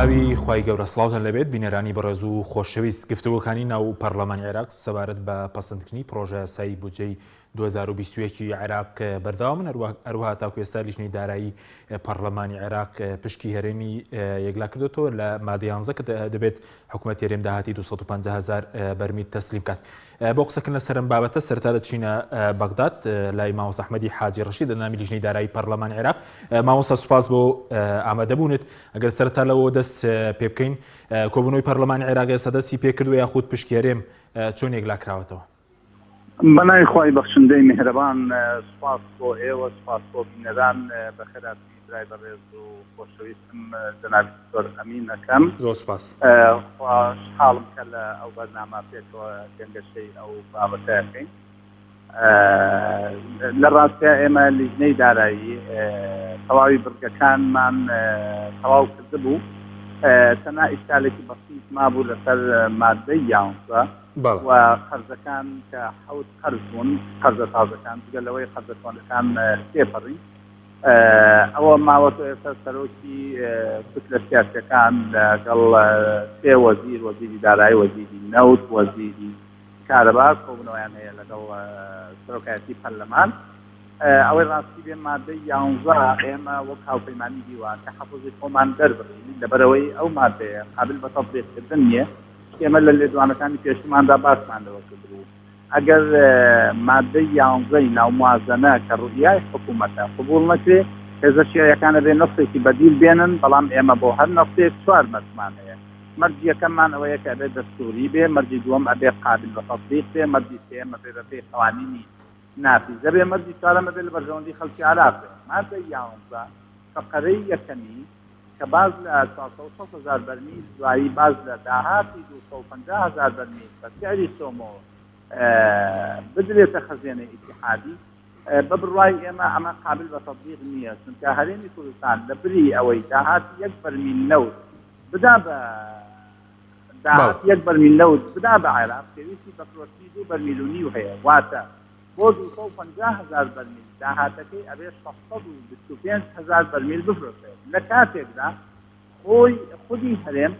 ناوی خوای گەورە سڵاوتان لەبێت بینەرانی بەڕێز و خۆشەویست گفتوگۆکانی ناو پەرلەمانی عێراق سەبارەت بە پەسەندکردنی پڕۆژەیاسای بودجەی 2021 عێراق بەردەوامن هەروەها تاکو ئێستا لیژنەی دارایی پەرلەمانی عێراق پشکی هەرێمی یەکلا کردوێتەوە لە مادە یانزە کە دەبێت حکوومەت هەرێم داهاتی 250 هزار بەرمیل تەسلیم کات بۆ قسەکردن لەسەر ئەم بابەتە سەرەتا دەچینە بەغداد لای مامۆستا ئەحمەدی حاجی ڕەشید ئەندامی لیژنەی دارایی پەرلەمانی عێراق. مامۆستا سوپاس بۆ ئامادەبوونت. ئەگەر سەرەتا لەوەوە دەست پێ بکەین کۆبوونەوەی پەرلەمانی عێراق ئێستا دەستی پێ کردووە یاخود پشکی هەرێم چۆن یەکلا کراوەتەوە؟ بەناوی خوای بەخشندەی میهرەبان سوپاس بۆ ئێوە سوپاس بۆ بینەران بەخێرهاتنی برای بەڕێز و خۆشەویستم جەنابی دکتۆر ئەمین ئەکەم. زۆر سوپاس. خۆشحاڵم کە لە ئەو بەرنامە پێکەوە گەنگەشەی ئەو بابەتە ئەکەین. لە ڕاستیا ئێمە لیژنەی دارایی تەواوی بڕگەکانمان تەواو کردبوو، تەنها ئیشکالێکی بەسیت مابوو لەسەر مادەی یانزە و قەرزەکان کە حەوت قەرز بوون، قەرزە تازەکان جگە لەوەی قەرزە کۆنەکان تێپەڕین. ئەوە ماوەتەوە ئێستا سەرۆکی کوتلە سیاسیەکان لەگەڵ سێ وەزیر، وەزیری دارایی، وەزیری نەوت، وەزیری کارەبا کۆبوونەوەیان هەیە لەگەڵ سەرۆکایەتی پەرلەمان. ئەوەی ڕاستی بێ مادەی یانزە ئێمە وەک هاوپەیمانی هیوا تەحەفوزی خۆمان دەربڕی لەبەرئەوەی ئەو مادەیە قابل بە تەتبیقکردن نییە. ئێمە لە لێدوانەکانی پێشووماندا باسمان لەوە کردبوو. ئەگەر مادەی یانزەی ناو موازەنە کە ڕوئیای حکوومەتە قبووڵ نەکرێ، هێزە شیعیەکان ئەبێ نەسێکی بەدیل بێنن، بەڵام ئێمە بۆ هەر نەسێک چوار مەرجمان هەیە، مەرجی یەکەممان ئەوەیە کە ئەبێ دەستووری بێ، مەرجی دووەم ئەبێ قابل بە تەتبیق بێ، مەرجی سێیەم ئەبێ بە پێی قەوانینی نافیزە بێ، مەرجی چوارەم ئەبێ لە بەرژەوەندی خەڵکی عێراق بێ. مادەی یانزە فەقەرەی یەکەمی کە باس لە 460 هەزار بەرمیل دوایی باس لە داهاتی 250 هەزار بەرمیل بە سعری سۆمۆ بدرێتە خەزێنەی ئیتیحادی، بە بڕوای ئێمە ئەمە قابل بە تەتبیق نییە، چونکە هەرێمی کوردستان لە بری ئەوەی داهاتی یەک بەرمیل نەوت بدا بە داهاتی یەک بەرمیل نەوت بدا بە عێراق پێویستی بە فرۆشتنی دوو بەرمیل و نیو هەیە، واتە بۆ 250 هەزار بەرمیل داهاتەکەی ئەبێ 625 هەزار بەرمیل بفرۆشێت لە کاتێکدا خۆی خودی هەرێم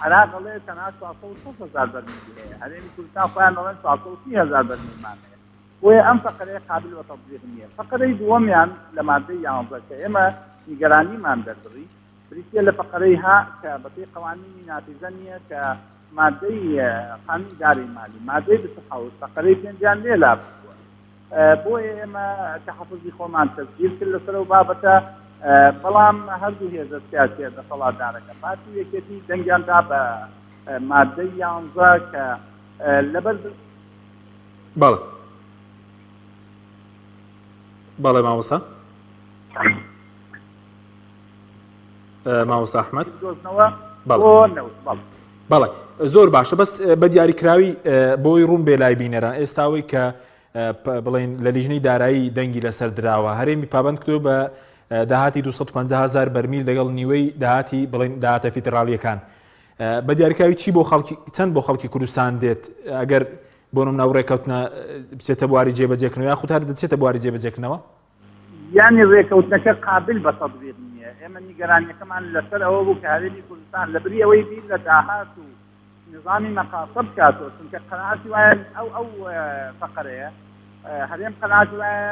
عێراق ئەڵێ تەنها 460 هەزار بەرمیلی هەیە، هەرێمی کوردستان خۆیان ئەڵێن 430 هەزار بەرمیلمان هەیە. بۆیە ئەم فەقەرەیە قابل بە تەتبیق نییە. فەقەرەی دووەمیان لە مادەی یانزە کە ئێمە نیگەرانیمان دەربڕی بریتییە لە فەقەرەی ها کە بەپێی قەوانینی نافیزە نییە کە مادەی قانونی ئیدارەی مالی مادەی 27 فەقەرەی پێنجیان لێ لابردووە. بۆیە ئێمە تەحەفوزی خۆمان تەسجیل کرد لەسەر ئەو بابەتە، بەڵام هەردوو هێزە سیاسیە دەسەڵاتدارەکە پارتی و یەکێتی دەنگیان دا بە مادەی یانزە کە لەبەر بەڵێ بەڵێ مامۆستا مامۆستا ئەحمەد دۆزنەوە بەڵێ زۆر باشە بەس بە دیاریکراوی بۆی ڕوون بێ لای بینەران ئێستاوەی کە بڵین لە لیژنەی دارایی دەنگی لەسەر دراوە هەرێمی پابند کردو بە داهاتی 250 هزار بەرمیل لەگەڵ نیوەی داهاتی بڵین داهاتە فیدراڵیەکان بە دیاریکراوی چی بۆ خەڵکی چەند بۆ خەڵکی کوردستان دێت ئەگەر بۆ نمونە ئەو ڕێککەوتنە بچێتە بواری جێبەجێکردنەوە یاخود هەر دەچێتە بواری جێبەجێکردنەوە؟ یانی ڕێکەوتنەکە قابل بە تەتبیق نییە، ئێمە نیگەرانیەکەمان لەسەر ئەوە بوو کە هەرێمی کوردستان لەبری ئەوەی بیر لە داهات و نیزامی مەقاسە بکاتەوە، چونکە قەناعەتی وایە ئەو ئەو فەقەرەیە هەرێم قەناعەتی وایە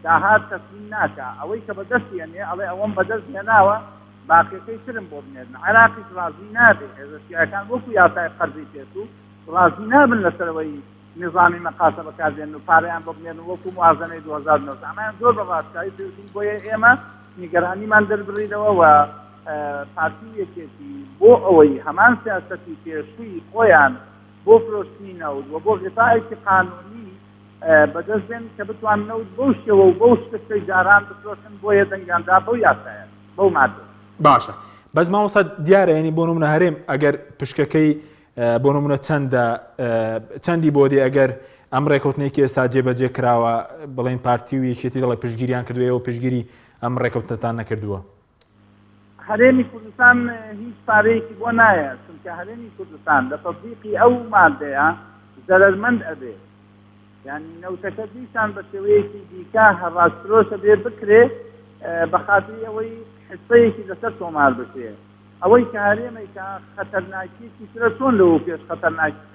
داهات تەسلیم ناکا، ئەوەی کە بەدەستی ئەنێ ئەڵێ ئەوەم بەدەست هێناوە باقیەکەی ترم بۆ بنێرن، عێراقیش ڕازی نابێ، هێزە شیعەکان وەکو یاسای قەرزی پێشوو ڕازی نابن لەسەر ئەوەی نیزامی مەقاسە بەکاربێنن و پارەیان بۆ بنێرن وەکو موازەنەی 2019 ئەمەیان زۆر بە ڕاشکاوی پێوتین بۆیە ئێمە نیگەرانیمان دەربڕینەوە و پارتی و یەکێتی بۆ ئەوەی هەمان سیاسەتی پێشووی خۆیان بۆ فرۆشتنی نەوت و بۆ غیتایەکی قانونی بەدەست بێن کە بتوان نەوت بەو شێوە و بەو شکستەی جاران بفرۆشن بۆیە دەنگیان دا بەو یاسایە بەو مادەیە. باشە بەس مامۆستا دیارە یانی بۆ نمونە هەرێم ئەگەر پشکەکەی بۆ نمونە چەندە چەندی بۆ دێ ئەگەر ئەم ڕێکەوتنێکی ئێستا جێبەجێ کراوە بڵێن پارتی و یەکێتی دەڵێ پشتگیریان کردووە ئێوە پشتگیری ئەم ڕێکەوتنەتان نەکردووە؟ هەرێمی کوردستان هیچ پارەیەکی بۆ نایە چونکە هەرێمی کوردستان لە تەتبیقی ئەو مادەیە زەرەرمەند ئەبێ یانی نەوتەکە دیسان بە شێوەیەکی دیکە هەڕاج فرۆش ئەبێ بکرێ بە خاتری ئەوەی حسەیەکی لەسەر تۆمار بکرێ. ئەوەی کە هەرێمێکە خەتەرناکیەکی ترە چۆن لەوە پێش خەتەرناکی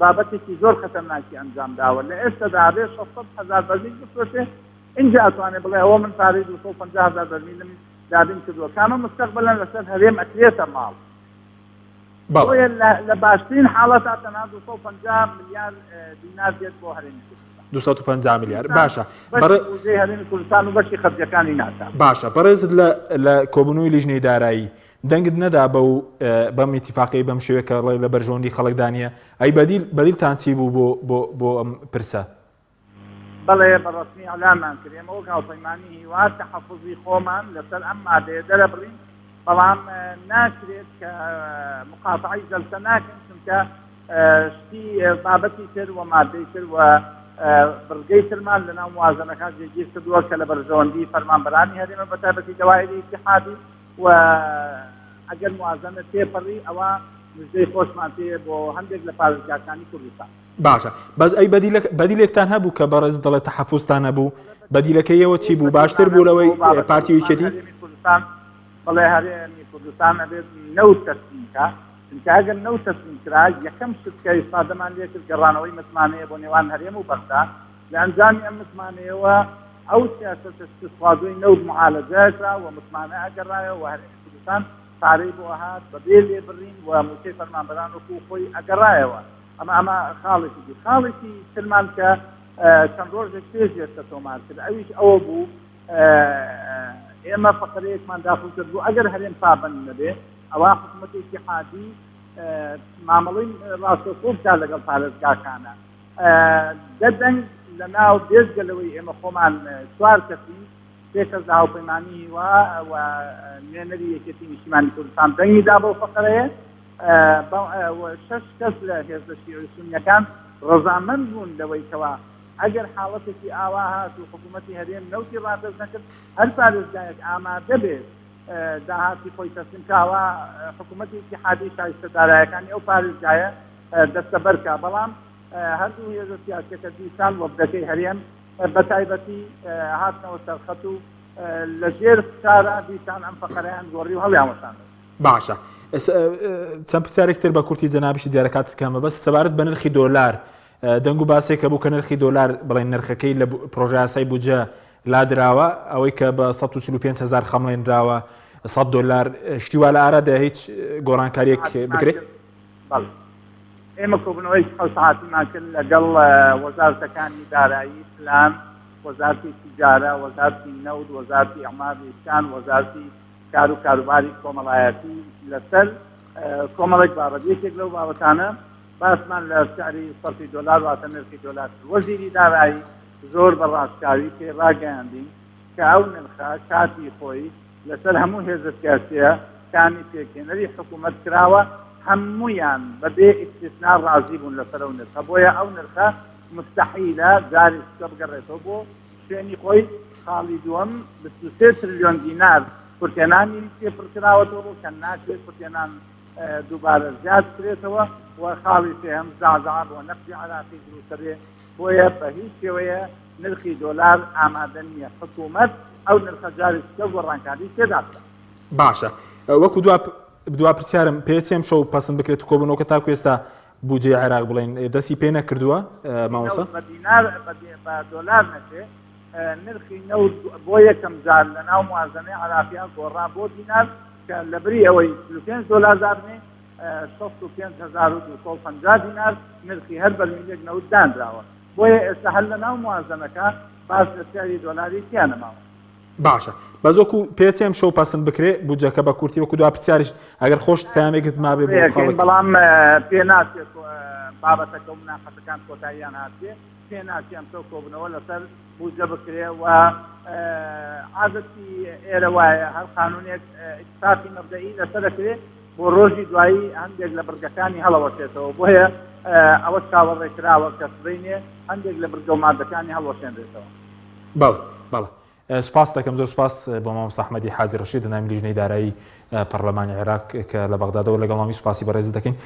بابەتێکی زۆر خەتەرناکی ئەنجام داوە لە ئێستەدا ئەبێ 600 هەزار بەرمیل بفرۆشێ ئینجا ئەتوانێ بڵێ ئەوە من پارەی 250 هەزار بەرمیلم دابین کردووە کامە مستەقبەلەن لەسەر هەرێم ئەکرێتە ماڵ بۆیە لە باشترین حاڵەتا تەنها 250 ملیار دینار دێت بۆ هەرێمی کوردستان. 250 ملیار باشە بەڕێ بودجەی هەرێمی کوردستان و بەشی خەرجیەکانی ناکات. باشە بەڕێزت لە لە کۆبوونەوەی لیژنەی دارایی دەنگت نەدا بەو بەم ئیتیفاقەی بەم شێوەیە کە ڵێ لە بەرژەوەندی خەڵکدا نییە ئەی بەدیل بەدیلتان چی بوو بۆ بۆ بۆ ئەم پرسە؟ بەڵێ بە ڕەسمی ئیعلانمان کرد ئێمە وەک هاوپەیمانی هیوا تەحەفوزی خۆمان لەسەر ئەم مادەیە دەرەبڕین، بەڵام ناکرێت کە مقاتەعەی جەلسە ناکەین چونکە شتی بابەتی تر و مادەی تر و بڕگەی ترمان لەناو موازنەکە جێگیر کردووە کە لە بەرژەوەندی فەرمانبەرانی هەرێمە بە تایبەتی دەوایری ئیتیحادی و ئەگەر موازنە تێپەڕی ئەوە مژدەی خۆشمان پێیە بۆ هەندێک لە پارێزگاکانی کوردستان. باشە بەس ئەی بەدیلەک بەدیلێکتان هەبوو کە بەڕێزت دەڵێ تەحەفوزتان هەبوو بەدیلەکەی ئێوە چی بوو باشتر بوو لەوەی پارتی و یەکێتی؟ کوردستان بەڵێ هەرێمی کوردستان ئەبێت نەوت تەسلیم کا چونکە ئەگەر نەوت تەسلیم کرا یەکەم شت کە ئیسفادەمان لێ کرد گەڕانەوەی متمانەیە بۆ نێوان هەرێم و بەغدا لە ئەنجامی ئەم متمانەیەوە ئەو سیاسەتە شکستخواردووی نەوت معالەجە کرا و متمانە ئەگەڕایەوە و هەرێمی کوردستان پارەی بۆ هات بەبێ لێبڕین و مووچەی فەرمانبەران وەکوو خۆی ئەگەڕایەوە. ئەمە ئەمە خاڵێکی دی. خاڵێکی ترمان کە چەند ڕۆژێک پێش ئێستا تۆمار کرد ئەویش ئەوە بوو ئێمە فەقەرەیەکمان داخل کرد بوو ئەگەر هەرێم پابەند نەبێ ئەوە حکوومەتی ئیتیحادی مامەڵەی ڕاستەوخۆ بکات لەگەڵ پارێزگاکانە دە دەنگ لە ناو بێجگە لەوەی ئێمە خۆمان چوار کەسین سێ کەس لە هاوپەیمانی هیوا و نوێنەری یەکێتی نیشتیمانی کوردستان دەنگی دا بەو فەقەرەیە شەش کەس لە هێزە شیعی و سونیەکان ڕەزامەند بوون لەوەی کەوا ئەگەر حاڵەتێکی ئاوا هات و حکوومەتی هەرێم نەوتی ڕادەست نەکرد هەر پارێزگایەک ئامادە بێت داهاتی خۆی تەسلیم کاوە حکوومەتی ئیتیحادی شایستە دارایەکانی ئەو پارێزگایە دەستەبەر کا بەڵام هەردوو هێزە سیاسیەکە دیسان وەفدەکەی هەرێم بە تایبەتی هاتنەوە سەرخەت و لە ژێر فشارا دیسان ئەم فەقەرەیان گۆڕی و هەڵیانوەشاندەوە. باشە چەند پرسیارێک تر بە کورتی جەنابیشی دیارە کاتت کەمە بەس سەبارەت بە نرخی دۆلار دەنگ و باسێک هەبوو کە نرخی دۆلار بڵێن نرخەکەی لە پرۆژەیاسای بودجە لادراوە ئەوەی کە بە 145 هزار خەمڵێنراوە 100 دۆلار شتی وا لە ئارادا هیچ گۆڕانکاریەک بکرێت؟ بەڵێ ئێمە کۆبوونەوەی حەوت سەعاتیمان کرد لەگەڵ وەزارەتەکانی دارایی، پلان، وەزارەتی تیجارە، وەزارەتی نەوت، وەزارەتی ئیعمار و ئیسکان، وەزارەتی کار و کاروباری کۆمەڵایەتی لەسەر کۆمەڵێک بابەت یەکێک لەو بابەتانە باسمان لە سعری سەرفی دۆلار واتە نرخی دۆلار کرد وەزیری دارایی زۆر بە ڕاشکاوی پێی ڕاگەیاندین کە ئەو نرخە کاتی خۆی لەسەر هەموو هێزە سیاسیە کانی پێکهێنەری حکوومەت کراوە هەموویان بەبێ ئیستیسنا ڕازی بوون لەسەر ئەو نرخە بۆیە ئەو نرخە مستحیلە جارێکی کە بگەڕێتەوە بۆ شوێنی خۆی، خاڵی دووەم، 23 ترلیۆن دینار کورتهێنانی پێ پڕکراوەتەوە کە ناکرێت کورتهێنان دووبارە زیاد بکرێتەوە و خاڵی سێهەم زەعزەعە بۆ نەقدی عێراقی دروست دەبێت، بۆیە بە هیچ شێوەیە نرخی دۆلار ئامادە نییە حکوومەت ئەو نرخە جارێکی دیکە گۆڕانکاری تێدا بکات. باشە وەکو دوا دوا پرسیارم پێچ ئەمشەو پەسند بکرێت و کۆبوونەوەکە تاکو ئێستا بودجەی عێراق بڵێن دەستی پێ نەکردووە مامۆستا؟ بە دینار بە دۆلار نەچێ نرخی نەوت بۆ یەکەم جار لە ناو موازنەی عێراقیا گۆڕا بۆ دینار کە لە بری ئەوەی 45 دۆلار دابنێ 65250 دینار نرخی هەر بەرمیلێک نەوت دانراوە بۆیە ئێستا هەر لە ناو موازنەکە باس لە سعری دۆلاری تیا نەماوە. باشە بەس وەکو پێچ ئەم شەو پەسند بکرێ بودجەکە بە کورتی وەکو دوا پرسیاریش ئەگەر خۆشت پەیامێکت مابێ بۆ خەڵک. بەڵام پێ ناچێت بابەتەکە و مناقەشەکان کۆتاییان هاتبێ پێ ناچێ ئەم شەو کۆبوونەوە لەسەر بودجە بکرێ و عادەتی ئێرە وایە هەر قانونێک ئیتفاقی مەبدەئی لەسەر ئەکرێ بۆ ڕۆژی دوایی هەندێک لە بڕگەکانی هەڵەوەشێتەوە بۆیە ئەوە چاوەڕێکراوە کە سبەینێ هەندێک لە بڕگە و مادەکانی هەڵوەشێنرێتەوە. بەڵێ بەڵێ سوپاست دەکەم زۆر سوپاس بۆ مامۆستا ئەحمەدی حاجی ڕەشید ئەندامی لیژنەی دارایی پەرلەمانی عێراق کە لە بەغدادەوە لەگەڵمانی سوپاسی بەڕێزت دەکەین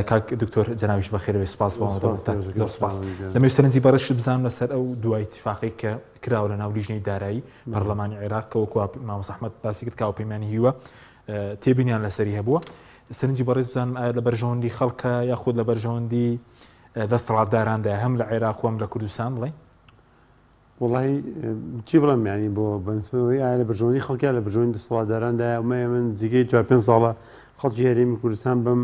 کاک دکتۆر جەنابیش بەخێربێی سوپاس بۆ ئامادەبوونتان زۆر سوپاس دەمەوێت سەرنجی بەڕێزت بزانم لەسەر ئەو دوای ئیتیفاقەی کە کراوە لە ناو لیژنەی دارایی پەرلەمانی عێراق کە وەکو مامۆستا ئەحمەد باسی کرد کە هاوپەیمانی هیوا. تێبینیان لەسەری هەبووە سەرنجی بەڕێز بزانم ئایا لە بەرژەوەندی خەڵکە یاخود لە بەرژەوەندی دەستەڵاتداراندا هەم لە عێراق و هەم لە کوردستان بڵێ وڵی چی بڵێم ینی بۆ بەنسبەوەی ئایا لە بەرژەوەندی خەڵکیا لە بەرژەوەندی دەسەڵاتداراندایە ئەمە من نزیکەی چوار پێنج ساڵە خەڵکی هەرێمی کوردستان بەم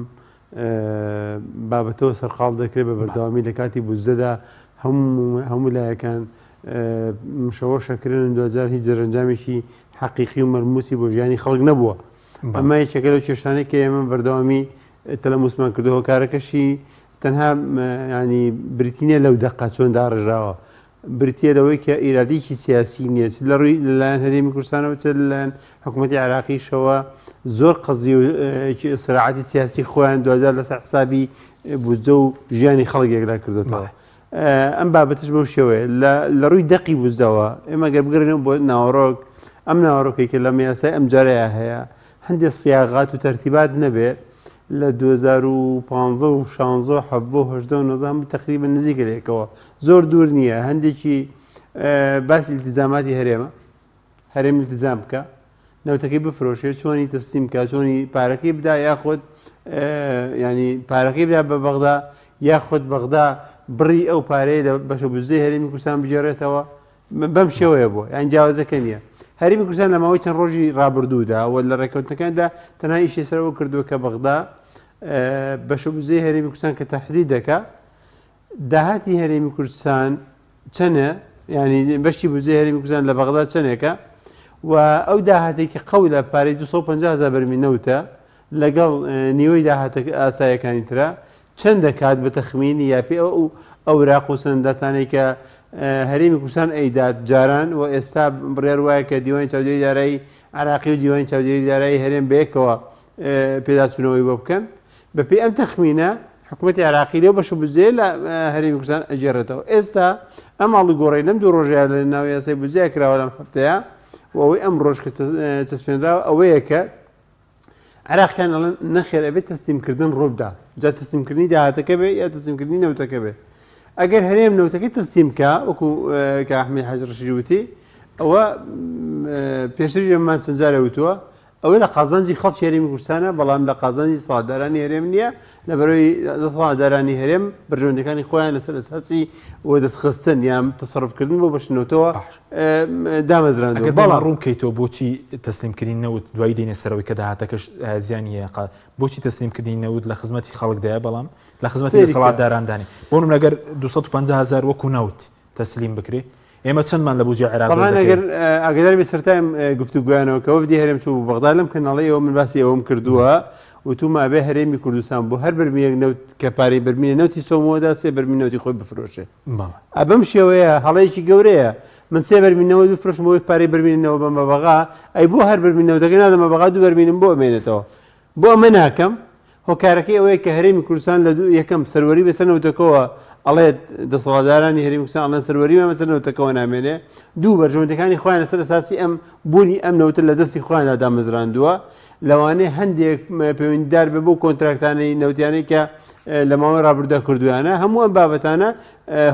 بابەتەوە سەرقاڵ دەکرێت بە بەردەوامی لە کاتی بودجەدا هەموو هەموو لایەکان مشەوە شەکرن دوجار هیچ دەرەنجامێکی حەقیقی و مەلموسی بۆ ژیانی خەڵک نەبووە ئەمە یەکێکە لەو کێشانەی کە ئێمە بەردەوامی تەلەموسمان کردو هۆکارەکەشی تەنها ینی بریتی نییە لەو دەقە چۆن داڕژراوە بریتییە لەوەی کە ئیرادەیەکی سیاسی نییە چ لە ڕووی لەلایەن هەرێمی کوردستانەوە چ لەلایەن حکوومەتی عێراقیشەوە زۆر قەزی و سراعەتی سیاسی خۆیان دواجار لەسەر حسابی بودجە و ژیانی خەڵک یەکلا کردوێتەوە. ئەم بابەتش بەو شێوەیە لە ڕووی دەقی بودجەوە ئێمە گەر بگەڕێینەوە بۆ ناوەڕۆک ئەم ناوەڕۆکێک کە لەم یاسای ئەم جارەیە هەیە هەندێک سیاغات و تەرتیبات نەبێ لە 2015 و 16 و 17 و 18 و 19 هەموو تقریبا نزیکە لەیەکەوە زۆر دوور نییە هەندێکی باسی التزاماتی هەرێمە هەرێم التزام بکە نەوتەکەی بفرۆشێ چۆنی تەسلیم بکە چۆنی پارەکەی بدا یاخود ینی پارەکەی بدا بە بەغدا یاخود بەغدا بڕی ئەو پارەیە لە بەشە بزەی هەرێمی کوردستان بگێڕێتەوە بەم شێوەیە بووە یان جیاوازەکە نییە هەرێمی کوردستان لە ماوەی چەند ڕۆژی ڕابردوودا و لە ڕێککەوتنەکاندا تەنها ئیشی سەرەوە کردووە کە بەغدا بەشە بزەی هەرێمی کوردستان کە تهدید دەکا داهاتی هەرێمی کوردستان چەنە ینی بەشی بودجەی هەرێمی کوردستان لە بەغدا چەندێکە و ئەو داهاتێکی قەولە پارەی 250 هزار بەرمیل نەوتە لەگەڵ نیوەی داهاتە ئاسایەکانی ترە چەند دەکات بە تەخمینی یا پێ ئەو ئەوراق و سنداتانەی کە هەرێمی کوردستان ئەیدات جاران و ئێستا بڕیار وایە کە دیوانی چاودێری دارایی عراقی و دیوانی چاودێری دارایی هەرێم بەیەکەوە پێداچوونەوەی بۆ بکەن بەپێی ئەم تەخمینە حکوومەتی عێراقی لەو بەشە بودجەیە لە هەرێمی کوردستان ئەگێڕێتەوە ئێستا ئەم ئاڵوگۆڕەی لەم دوو ڕۆژەیە لە ناو یاسای بودجەیە کراوە لەم هەفتەیە و ئەوەی ئەم ڕۆژ کە چەسپێنراوە ئەوەیە کە عێراقیان ئەڵێن نەخێر ئەبێت تەسلیمکردن ڕووبدا جا تەسلیمکردنی داهاتەکە بێ یا تەسلیمکردنی نەوتەکە بێ ئەگەر هەرێم نەوتەکەی تەسلیم کا وەکو کە ئەحمەد حاج ڕەشید وتی ئەوە پێشتریش ئێمەمان چەند جارێ وتووە ئەوە لە قازانجی خەڵکی هەرێمی کوردستانە، بەڵام لە قازانجی دەسەڵاتدارانی هەرێم نییە، لەبەرئەوەی دەسەڵاتدارانی هەرێم بەرژەوەندیەکانی خۆیان لەسەر ئەساسی وەدەستخستن یان تەسەروفکردن بۆ بەشنەوتەوە دامەزراندووە. ئەگەر بەڵام ڕوون بکەیتەوە بۆچی تەسلیمکردنی نەوت دوایی دێینە سەرەوەی کە داهاتەکەش زیانی هەیە بۆچی تەسلیمکردنی نەوت لە خزمەتی خەڵکدایە بەڵام لە خزمەتی دەسەڵاتداراندانی بۆ نمونە گەر 250 هەزار وەکو نەوت تەسلیم بکرێ ئێمە چەندمان لە بودجەی عێراق دەست دەکەوێت؟ ئەگەر ئاگادار بی سەرەتای ئەم گفتوگۆیانەوە کە وەفدی هەرێم چوو بۆ بەغدا لەم کەناڵەی ئێوە من باسی ئەوەم کردووە وتومە ئەبێ هەرێمی کوردستان بۆ هەر بەرمیلێک نەوت کە پارەی بەرمیلە نەوتی سۆمۆدا سێ بەرمیل نەوتی خۆی بفرۆشێ ئە بەم شێوەیە هەڵەیەکی گەورەیە من سێ بەرمیل نەوت بفرۆشم بۆی پارەی بەرمیل نەوە بەم بە بەغا ئەی بۆ هەر بەرمیل نەوتەکە نادەمە بەغا دوو بەرمیلم بۆ ئەمێنێتەوە بۆ ئەمە ناکەم؟ هۆکارەکەی ئەوەیە کە هەرێمی کوردستان لە دوو یەکەم سەروەری بەسەر نەوتەکەوە ئەڵێت دەسەڵاتدارانی هەرێمی کوردستان ئەڵێن سەروەریمان بەسەر نەوتەکەوە نامێنێ دوو بەرژەوەندەکانی خۆیان لەسەر ئەساسی ئەم بوونی ئەم نەوتە لە دەستی خۆیاندا دامەزراندووە لەوانەیە هەندێک پەیوەندیدار بێ بۆ کۆنتراکتانەی نەوتیانەی کە لە ماوەی ڕابردوودا کردویانە هەموو ئەم بابەتانە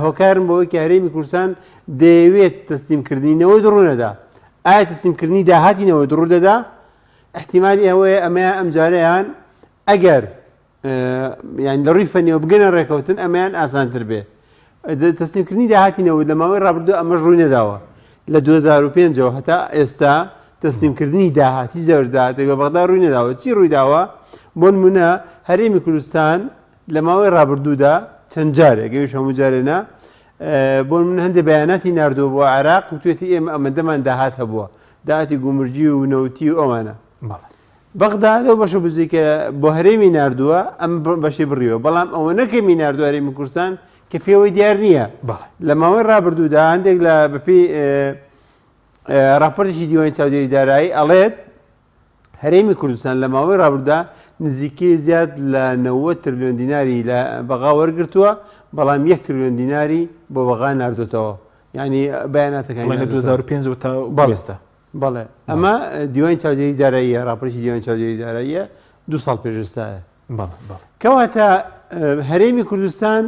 هۆکارن بۆ ئەوەی کە هەرێمی کوردستان دەیەوێت تەسلیمکردنی نەوت ڕوونەدا ئایا تەسلیمکردنی داهاتی نەوت ڕوودەدا ئیحتیمالی ئەوەیە ئەمەیان ئەمجارەیان ئەگەر یان لە ڕووی فەنیەوە بگەنە ڕێکەوتن ئەمەیان ئاسانتر بێ تەسلیمکردنی داهاتی نەوت لە ماوەی ڕابردوو ئەمەش ڕووی نەداوە لە 2005ەوە هەتا ئێستا تەسلیمکردنی داهاتی زۆر داهاتێک بە بەغدا ڕووی نەداوە چی ڕووی داوە بۆ نمونە هەرێمی کوردستان لە ماوەی ڕابردوودا چەند جارێک ئەویش هەموو جارێ نا بۆ من هەندێک بەیاناتی ناردووە بۆ عێراق وتوێتی ئێمە ئەمەندەمان داهات هەبووە داهاتی گومرگی و نەوتی و ئەوانە بەغدا لەو بەشە بزی کە بۆ هەرێمی ناردووە ئەم بەشی بڕیوە بەڵام ئەوە نەکەمی ناردووە هەرێمی کوردستان کە پێوەی دیار نییە لە ماوەی ڕابردوودا هەندێک لە بەپی راپۆرتێکی دیوانی چاودێری دارایی ئەڵێت هەرێمی کوردستان لە ماوەی ڕابردوودا نزیکەی زیاد لە 90 ترلیۆن دیناری لە بەغا وەرگرتووە، بەڵام یەک ترلیۆن دیناری بۆ بەغا ناردۆتەوە. یعنی بەیاناتەکانی بڵێ لە 2005 ەوە تا بەڵێ ئێستا. بەڵێ ئەمە دیوانی چاودێری داراییە، ڕاپۆرتی دیوانی چاودێری داراییە دوو ساڵ پێش ئێستایە. بەڵێ بەڵێ. کەواتە هەرێمی کوردستان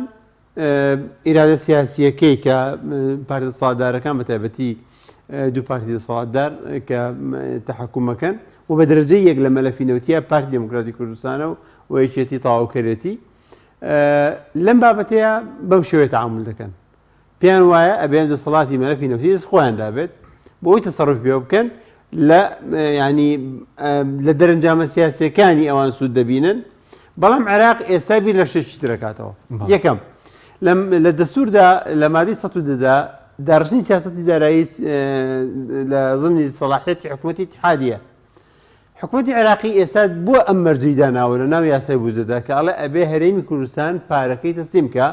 ئیرادە سیاسییەکەی کە پارتە دەسەڵاتدارەکان بە تایبەتی. دوو پارتی دەسەڵاتدار کە تەحەکومەکەن و بە دەرەجەی یەک لە مەلەفی نەوتیە پارتی دێموکراتی کوردستانە و و یەکێتی تەواوکەرێتی لەم بابەتەیە بەم شێوەیە تەعامول دەکەن. پێیان وایە ئەبێ دەسەڵاتی مەلەفی نەوتی دەست خۆیاندا بێت بۆ ئەوەی تەسەڕوف پێوە بکەن لە ینی لە دەرەنجامە سیاسیەکانی ئەوان سوود دەبینن بەڵام عێراق ئێستا بیر لە شتێکی ترەکاتەوە یەکەم لە دەستوردا لە مادەی 110دا داڕشتنی سیاسەتی دارایی لە زمنی سەڵاحیەتی حکوومەتی اتحادیە حکومەتی عێراقی ئێستا بۆ ئەم مەرجەی داناوە لە ناو یاسای بودجەدا کە ئەڵێ ئەبێ هەرێمی کوردستان پارەکەی تەسلیم کا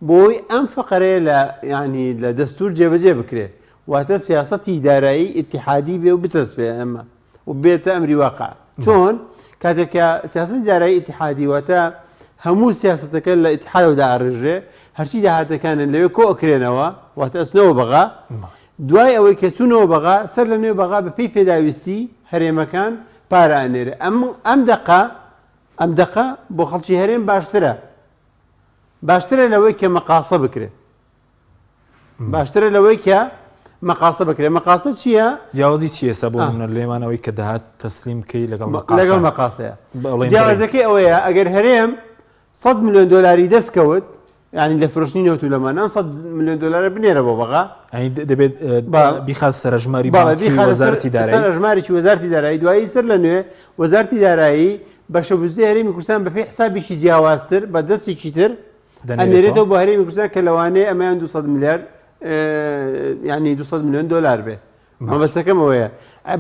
بۆی ئەم فقرەیە لە یعنی لە دەستور جێبەجێ بکرێ واتە سیاسەتی دارایی ئیتیحادی بێ و بچەسپێ ئەمە و بێتە ئەمری واقع چۆن کاتێک کە سیاسەتی دارایی ئیتیحادی واتە هەموو سیاسەتەکە لە ئیتیحادەوە داڕێژرێ هەرچی داهاتەکانن لەوێ کۆ ئەکرێنەوە واتە ئەچنەوە بەغا دوای ئەوەی کە چوونەوە بەغا، سەر لە نوێ بەغا بە پێی پێداویستی هەرێمەکان پارە ئەنێرێ. ئەم ئەم دەقە ئەم دەقە بۆ خەڵکی هەرێم باشترە. باشترە لەوەی کە مەقاسە بکرێ. باشترە لەوەی کە مەقاسە بکرێ. مەقاسە چییە؟ جیاوازی چییە ئێستا بۆ نمونە لێمان ئەوەی کە داهات تەسلیم بکەی لەگەڵ مەقاسە؟ لەگەڵ مەقاسەیە. جیاوازەکەی ئەوەیە ئەگەر هەرێم 100 ملیۆن دۆلاری دەست کەوت یانی لە فرۆشتنی نەوت و لەمانە ئەم 100 ملیۆن دۆلارە بنێرە بۆ بەغا. یانی دەبێت بیخات سەرەژماری بانکی وەزارەتی دارایی. سەرەژمارێکی وەزارەتی دارایی دوایی سەر لە نوێ وەزارەتی دارایی بەشە بودجەی هەرێمی کوردستان بەپێی حسابێکی جیاوازتر بە دەستێکی تر ئەنێرێتەوە بۆ هەرێمی کوردستان کە لەوانەیە ئەمەیان 200 ملیار یعنی 200 ملیۆن دۆلار بێ. مەبەستەکەم ئەوەیە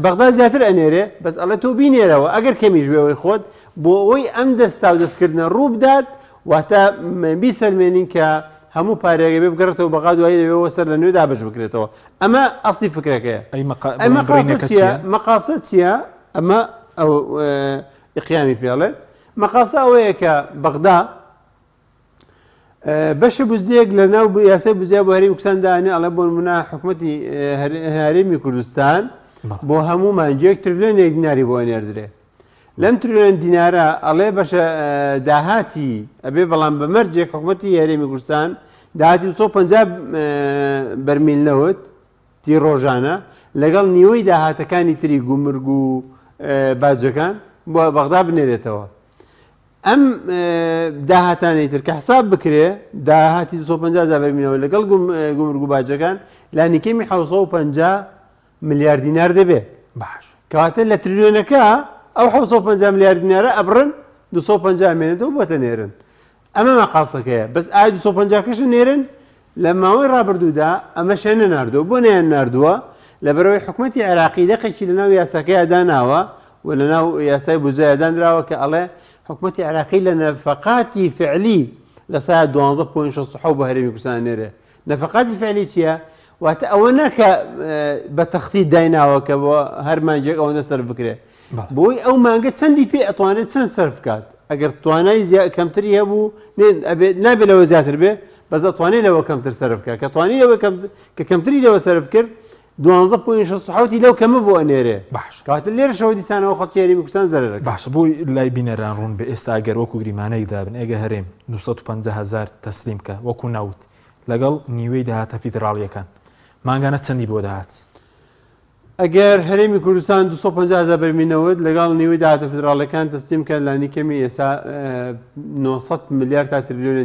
بەغدا زیاتر ئەنێرێ بەس ئەڵێ تۆ بینێرەوە ئەگەر کەمیش بێەوەی خۆت بۆ ئەوەی ئەم دەستا و دەستکردنە ڕوو بدات واتە بیسەلمێنین کە هەموو پارێگە بێ بگەڕێتەوە بەغا دوایی لەوێەوە سەر لە نوێ دابش بکرێتەوە ئەمە ئەسلی فکرەکەیە ئەی مەقاسە چییە مەقاسە چییە ئەمە ئەو ئقیامی پێڵێن مەقاسە ئەوەیە کە بەغدا بەشە بودجەیەک لە ناو یاسای بودجە بۆ هەرێمی کوردستان دانێ ئەڵێ بۆ نمونە حکوومەتی هەرێمی کوردستان بۆ هەموو مانگێک ترلیۆنێک دیناری بۆ ئەنێردرێ لەم ترلیۆن دینارە ئەڵێ بەشە داهاتی ئەبێ بەڵام بە مەرجێک حکوومەتی هەرێمی کوردستان داهاتی 250 بەرمیل نەوت تی ڕۆژانە لەگەڵ نیوەی داهاتەکانی تری گومرگ و باجەکان بۆ بەغدا بنێرێتەوە ئەم داهاتانەی تر کە حساب بکرێ داهاتی 250 هەزار بەرمیلەوە لەگەڵ گومرگ و باجەکان لانیکەمی 750 ملیار دینار دەبێ باش کەواتە لە تریلیۆنەکە ئەو 750 ملیار دینارە ئەبڕن 250 مێنێتەوە بۆتە نێرن ئەمە مەقاسەکەیە بەس ئایا 250 کەشە نێرن لە ماوەی ڕابردوودا ئەمەشیان نەناردووە، بۆ نەیانناردووە؟ لەبەرئەوەی حکومەتی عێراقی دەقێکی لەناو یاساکەیا داناوە و لەناو یاسای بودجەیا دانراوە کە ئەڵێ حکومەتی عێراقی لە نەفەقاتی فعلی لە سایە دوانزە point 67 بۆ هەرێمی کوردستان ئەنێرێ. نەفەقاتی فعلی چییە؟ واتە ئەوە نا کە بە تەختیت دایناوە کە بۆ هەر مانگێک ئەوەندە سەرف بکرێ. بۆی ئەو مانگە چەندی پێ ئەتوانێت چەند سەرف بکات ئەگەر توانای کەمتری هەبوو نابێت لەوە زیاتر بێ بەس ئەتوانێت لەوە کەمتر سەرف بکات کە توانی لەوە کە کەمتری لەوە سەرف کرد دوانزە point 67 لەو کەمە بۆ ئەنێرێ باش کەواتە لێرەشەوە دیسانەوە خەڵکی هەرێمی کوردستان زەرەرەکە باشە بۆی لای بینەران ڕوون بێ ئێستا ئەگەر وەکو گریمانەیەک دابن ئێگە هەرێم 950 هەزار تەسلیم کە وەکو نەوت لەگەڵ نیوەی داهاتە فیدراڵیەکان مانگانە چەندی بۆ دەهات؟ ئەگەر هەرێمی کوردستان 250 هەزار بەرمیل نەوت لەگەڵ نیوەی داهاتە فیدراڵیەکان تەسلیم بکات لانیکەمی ئێستا 900 ملیار تا تریلیۆنە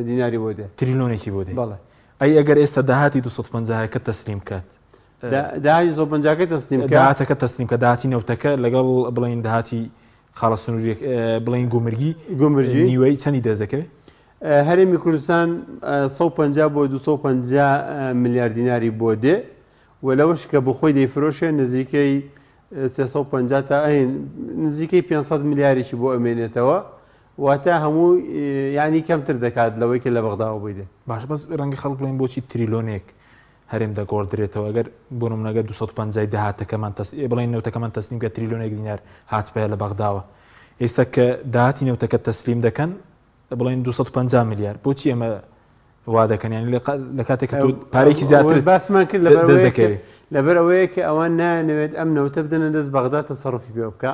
دیناری بۆ دێ. تریلیۆنێکی بۆ دێ. بەڵێ. ئەی ئەگەر ئێستا داهاتی 250 کە تەسلیم بکات؟ داهاتی 250 کە تەسلیم بکات؟ داهاتەکە تەسلیم کە داهاتی نەوتەکە لەگەڵ بڵێین داهاتی خاڵە سنووریەک بڵێین گومرگی گومرگی نیوەی چەندی دەست دەکەوێت؟ هەرێمی کوردستان 150 بۆ 250 ملیار دیناری بۆ دێ و لەوەش کە بۆ خۆی دەیفرۆشێ نزیکەی 350 تا نزیکەی 500 ملیارێکی بۆ ئەمێنێتەوە واتە هەموو ینی کەمتر دەکات لەوەی کە لە بەغداوە بۆی دێ. باش بەس ڕەنگە خەڵک بڵێن بۆچی تریلۆنێک هەرێم دەگۆڕدرێتەوە ئەگەر بۆ نمونە گەر 250 داهاتەکەمان تەس بڵێن نەوتەکەمان تەسلیم کە تریلۆنێک دینار هاتبایە لە بەغداوە ئێستا کە داهاتی نەوتەکە تەسلیم دەکەن بڵێن 250 ملیار بۆچی ئەمە وا دەکەن یانی لە کاتێک کە تۆ پارێکی زیاتر باسمان کرد لەبەر دەست دەکەوێت لەبەر ئەوەیە کە ئەوان نایانەوێت ئەم نەوتە بدەنە دەست بەغدا تەسەڕفی پێ بکە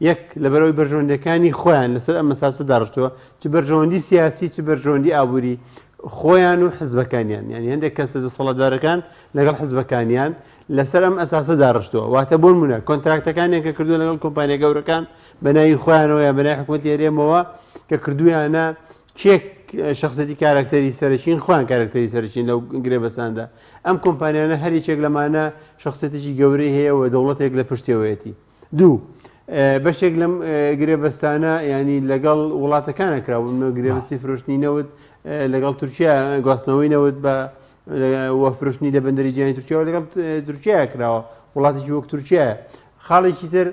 یەک لەبەرەوەی بەرژەوەندیەکانی خۆیان لەسەر ئەم مەساسە داڕشتووە چ بەرژەوەندی سیاسی چ بەرژەوەندی ئابووری. خۆیان و حزبەکانیان یانی هەندێک کەسە دەسەڵاتدارەکان لەگەڵ حزبەکانیان لەسەر ئەم ئەساسە داڕشتووە واتە بۆ نمونە کۆنتراکتەکانیان کە کردووە لەگەڵ کۆمپانیا گەورەکان بە ناوی خۆیانەوە یا بە ناوی حکوومەتی هەرێمەوە کە کردویانە کێ شخصەتی کارکتەری سەرەکین خۆیان کارکتەری سەرەکین لەو گرێبەساندا ئەم کۆمپانیانە هەر یەکێک لەمانە شخصێتێکی گەورەی هەیە و دەوڵەتێک لە پشتەوەیەتی دوو، بەشێک لەم گرێبەستانە ینی لەگەڵ وڵاتەکانە کراون گرێبەستی فرۆشتنی نەوت لەگەڵ تورکیا گواستنەوەی نەوت بە وە فرۆشتنی لە بەندەری جیهانی تورکیاوە لەگەڵ تورکیا کراوە وڵاتێکی وەک تورکیا خاڵێکی تر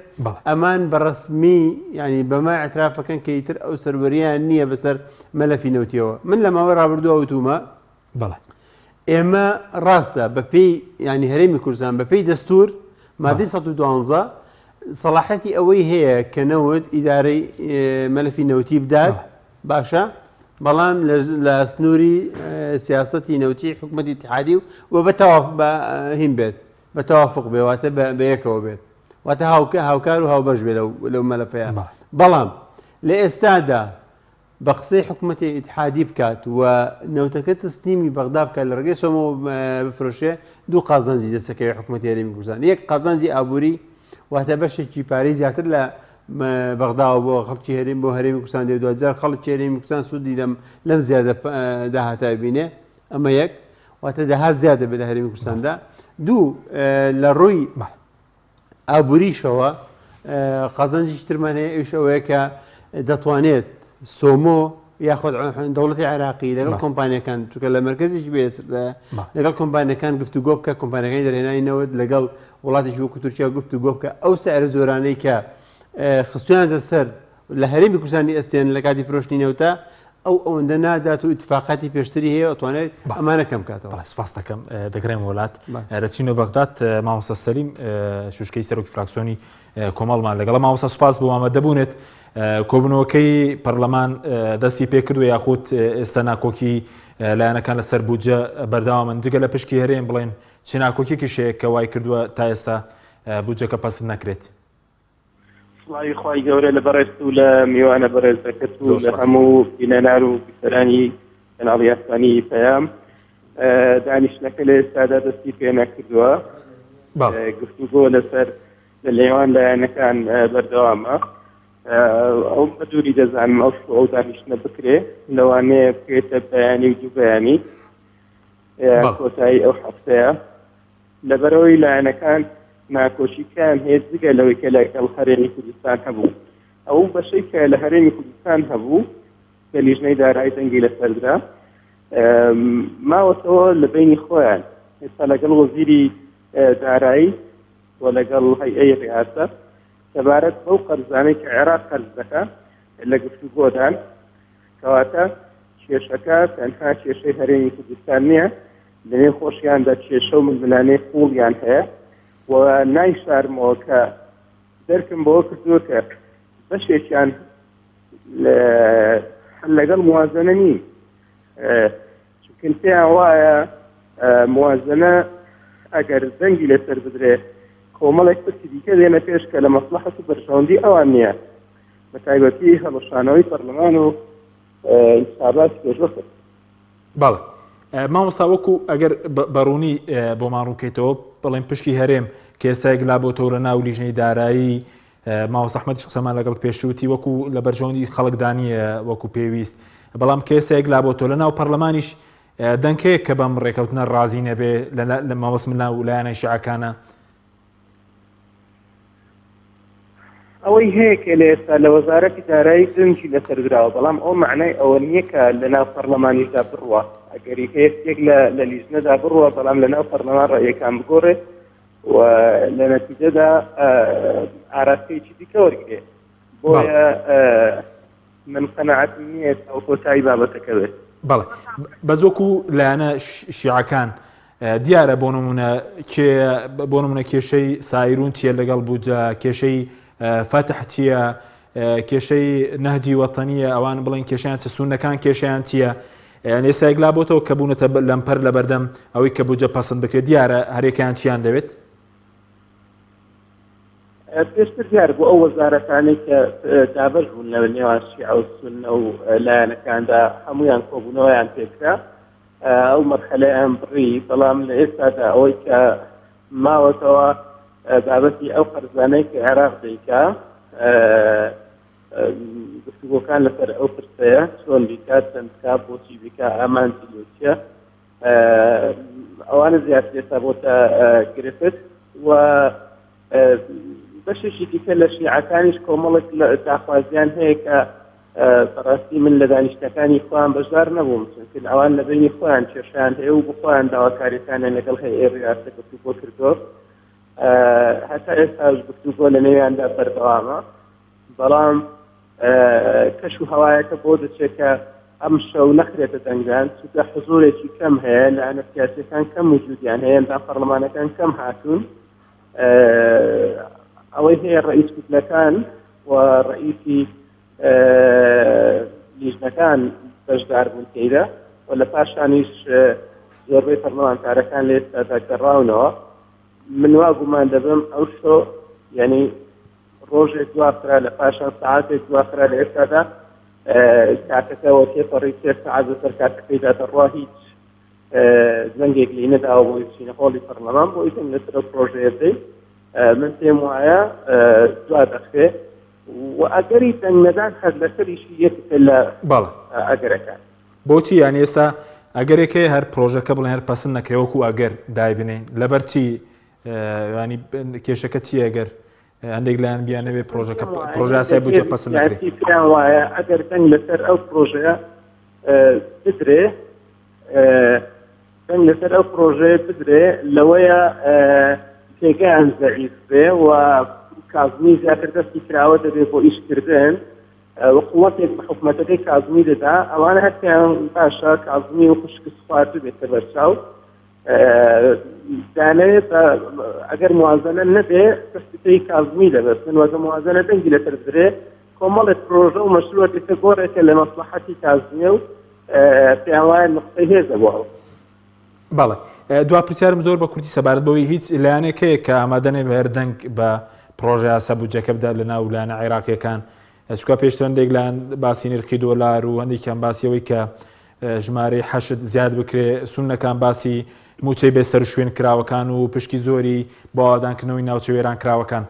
ئەمان بە ڕسمی ینی بەما اعترافەکەن کە ئیتر ئەو سەروەریان نییە بەسەر مەلەفی نەوتیەوە من لە ماوەی ڕابردووە وتومە بەڵێ. ئێمە ڕاستە بە پێی یانی هەرێمی کوردستان بە پێی دەستور مادەی 112 سەڵاحەتی ئەوەی هەیە کە نەوت ئیدارەی مەلەفی نەوتی بدات باشە بەڵام لە سنووری سیاستی نەوتی حکوومەتی اتحادی و و بە تەواف بە هین بێت بە تەوافق بێ واتە بە یەکەوە بێت واتە هاوکە هاوکار و هاوبەش بێ لەو مەلەفەیە بەڵام لە ئێستادا بە قسەی حکومەتی ئیتحادی بکات و نەوتەکە تەسلیمی بەغدا بکات لە ڕێگەی سۆمەوە بفرۆشێ دوو قازانجی دەستەکەوێت حکومەتی هەرێمی کوردستان یەک قازانجی ئابووری واتە بەشێکی پارەی زیاتر لە بەغداوە بۆ خەڵکی هەرێم بۆ هەرێمی کوردستان دێ دوجار خەڵکی هەرێمی کوردستان سوودی لەم لەم زیادە داهاتە بینێ ئەمە یەک واتە داهات زیاد دەبێت لە هەرێمی کوردستاندا دوو لە ڕووی ئابووریشەوە قازانجیش ترمان هەیە ئەویش ئەوەیە کە دەتوانێت سۆمۆ یاخود دەوڵەتی عێراقی لەگەڵ کۆمپانیەکان چونکە لە مرکزیش بێسردا لەگەڵ کۆمپانیەکان گفتوگۆ بکە کۆمپانیەکانی دەرهێنانی نەوت لەگەڵ وڵاتێکی وەکو تورکیا گفتوگۆ بکە ئەو سعرە زۆرانەی کە خستویانە سەر لە هەرێمی کوردستانی ئەستێن لە کاتی فرۆشتنی نەوتە ئەو ئەوەندە نادات و ئیتفاقاتی پێشتری هەیە ئەتوانێت ئەمانە کەم بکاتەوە. بەڵێ سپاس دەکەم دەگەڕێم وڵات دەچینەوە بەغداد مامۆستا سەلیم شوشکەی سەرۆکی فراکسیۆنی کۆمەڵمان لەگەڵە مامۆستا سپاس بۆ ئامادەبوونت کۆبوونەوەکەی پەرلەمان دەستی پێکردووە یاخود ئێستا ناکۆکی لایەنەکان لەسەر بودجە بەردەوامن جگە لە پشکی هەرێم بڵێن چ ناکۆکیەکیش هەیە کە وای کردووە تا ئێستا بودجەکە پەسند نەکرێت؟ سڵاوی خوای گەورە لە بەڕێزت و لە میوانە بەڕێزەکەت و لە هەموو بینەران و بیسەرانی کەناڵی ئاسمانی پەیام. دانیشتنەکە لە ئێستادا دەستی پێ نەکردووە، گفتوگۆ لەسەر لە نێوان لایەنەکان بەردەوامە. ئەو بە دووری دەزانم ئەو ئەو دانیشتنە بکرێ، لەوانەیە بکرێتە بەیانی و دوو بەیانی کۆتایی ئەو هەفتەیە. لەبەرئەوەی لایەنەکان ناکۆکیکەیان هەیە جگە لەوەی کە لەگەڵ هەرێمی کوردستان هەبوو. ئەو بەشەی کە لە هەرێمی کوردستان هەبوو کە لیژنەی دارایی دەنگی لەسەر درا ماوەتەوە لە بەینی خۆیان ئێستا لەگەڵ وەزیری دارایی و لەگەڵ هەیئەی ڕیاسە سەبارەت بەو قەرزانەی کە عێراق قەرز دەکا لە گفتوگۆدان. کەواتە کێشەکە تەنها کێشەی هەرێمی کوردستان نییە، لەنێو خۆشیاندا کێشە و ململانێی قووڵیان هەیە و نایشارمەوە کە دەرکم بەوە کردووە کە بەشێکیان لەگەڵ موازنە نین، چونکە پێیان وایە موازنە ئەگەر دەنگی لەسەر بدرێ کۆمەڵێک پرسی دیکە دێنە پێش کە لە مەسڵەحەت و بەرژەوەندی ئەوان نییە، بە تایبەتی هەڵوەشانەوەی پەرلەمان و ئینتخاباتی پێشوەخت. بەڵێ مامۆستا وەکو ئەگەر بەڕوونی بۆمان ڕوونکەیتەوە بڵێن پشکی هەرێم کە ئێستا یەکلا بۆتەوە لە ناو لیژنەی دارایی مامۆستا ئەحمەدیش قسەمان لەگەڵ پێشوتی وەکو لە بەرژەوەندی خەڵکدا نییە وەکو پێویست بەڵام کە ئێستا یەکلا بۆتەوە لە ناو پەرلەمانیش دەنکەیەک کە بەم ڕێکەوتنە ڕازی نەبێ لە مەبەستم ناو لایەنە شیعەکانە ئەوەی هەیە کە لە ئێستا لە وەزارەتی دارایی دەنگی لەسەر دراوە، بەڵام ئەو مەعنای ئەوە نییە کە لە ناو پەرلەمانیشدا بڕوا. ئەگەری هەیە شتێک لە لە لیژنەدا بڕوا، بەڵام لە ناو پەرلەمان ڕەئیەکان بگۆڕێ و لە نەتیجەدا ئاراستەیەکی دیکە وەرگرێ. بۆیە من قەناعەتم نییە تا کۆتایی بابەتەکە بێت. بەڵێ بەس وەکو لایەنە شیعەکان دیارە بۆ نمونە کێ بۆ نمونە کێشەی سایرون چییە لەگەڵ بودجە کێشەی فەتح چییە کێشەی نەهجی وەتەنیە ئەوان بڵێن کێشیان چ سونەکان کێشیان چییە ئێستا یەکلا بۆتەوە کە بوونەتە لەمپەر لە بەردەم ئەوەی کە بودجە پەسند بکرێت دیارە هەرێکیان چیان دەوێت پێشتر دیار بوو ئەو وەزارەتانەی کە دابەش بوون لە نێوان شیعە و سوننە و لایەنەکاندا هەمویان کۆبوونەوەیان پێکرا. ئەو مەرحەلەیان بڕی، بەڵام لە ئێستادا ئەوەی کە ماوەتەوە بابەتی ئەو قەرزانەی کە عێراق دەیکا گفتوگۆکان لەسەر ئەو پرسەیە چۆن بیکات چەند بکا بۆچی بیکا ئامانجی لێ چییە ئەوانە زیاتر ئێستا بۆتە گرفت و بەشێکی دیکە لە شیعەکانیش کۆمەڵێک لە داخوازیان هەیە کە بەڕاستی من لە دانیشتەکانی خۆیان بەشدار نەبووم چونکە ئەوان لە بینی خۆیان کێشیان هەیە و بخۆیان داواکاریەکانیان لەگەڵ هەیە ڕیاستە گفتوگۆ کردۆ هەتا ئێستاش گفتوگۆ لە نێویاندا بەردەوامە بەڵام کەش و هەوایەکە بۆ دەچێت کە ئەم شەو نەخرێتە دەنگدان چونکە حزورێکی کەم هەیە لایەنە سیاسیەکان کەم وجودیان هەیە ئەندام پەرلەمانەکان کەم هاتوون ئەوەی هەیە ڕئیس کوتلەکان و ڕئیسی لیژنەکان بەشدار بوون تێیدا و لە پاشانیش زۆربەی پەرلەمانتارەکان لە ئێستادا گەڕاونەوە من وا گومان دەبم ئەو شۆ یعنی ڕۆژێک دواخرا لە پاشان سەعاتێک دواخرا لە ئێستادا کاتەکەەوە تێپەڕی سێ سەعات بەسەر کاتەکەیدا دەڕوا هیچ زەنگێک لی نەداوە بۆی بچینە هۆڵی پەرلەمان بۆ ئیتن لەسەر ئەو پرۆژەیە بدەین من پێم وایە دوا دەخرێ و ئەگەری دەنگ نەدان هەر لەسەریشی یەکێکە لە بەڵێ ئەگەرەکان. بۆچی یانی ئێستا ئەگەرێک هەیە هەر پرۆژەکە بڵێن هەر پەسند نەکرێ وەکو ئەگەر دایبنێین لەبەر چی ینی کێشەکە چییە گەر هەندێک لایەن بیانەوێ پرۆژەکە پرۆژاسای بودجە پەسند نەکرێ؟ پێیان وایە ئەگەر دەنگ لەسەر ئەو پرۆژەیە بدرێ دەنگ لەسەر ئەو پرۆژەیە بدرێ لەوەیە پێگەیان زەعیف بێ و کازمی زیاتر دەستی کراوە دەبێ بۆ ئیشکردن و قوتێک بە حکوومەتەکەی کازمی دەدا ئەوانە هەر پێیان باشە کازمی و شکست خواردوو بێتە بەرچاو دانەوێت ئەگەر موازنە نەبێ دەستی پێی کازمی دەبەستن وەگە موازنە دەنگی لەسەر بدرێ کۆمەڵێک پرۆژە و مەشروع دێتە گۆڕێکە لە مەسلحەتی کازمیە و پێیان وایە نقطەی هێزە بۆ ئەو. بەڵێ دوا پرسیارم زۆر بە کورتی سەبارەت بەوەی هیچ لایەنێک هەیە کە ئامادە نەبێ هەر دەنگ بە پرۆژە یاسا بودجەکە بدات لە ناو لایەنە عێراقیەکان چونکە پێشتر هەندێک لایەن باسی نرخی دۆلار و هەندێکیان باسی ئەوەی کە ژمارەی حەشد زیاد بکرێ سوننەکان باسی موچەی بێ سەرشوێن کراوەکان و پشکی زۆری بۆ ئاوادانکردنەوەی ناوچە وێران کراوەکان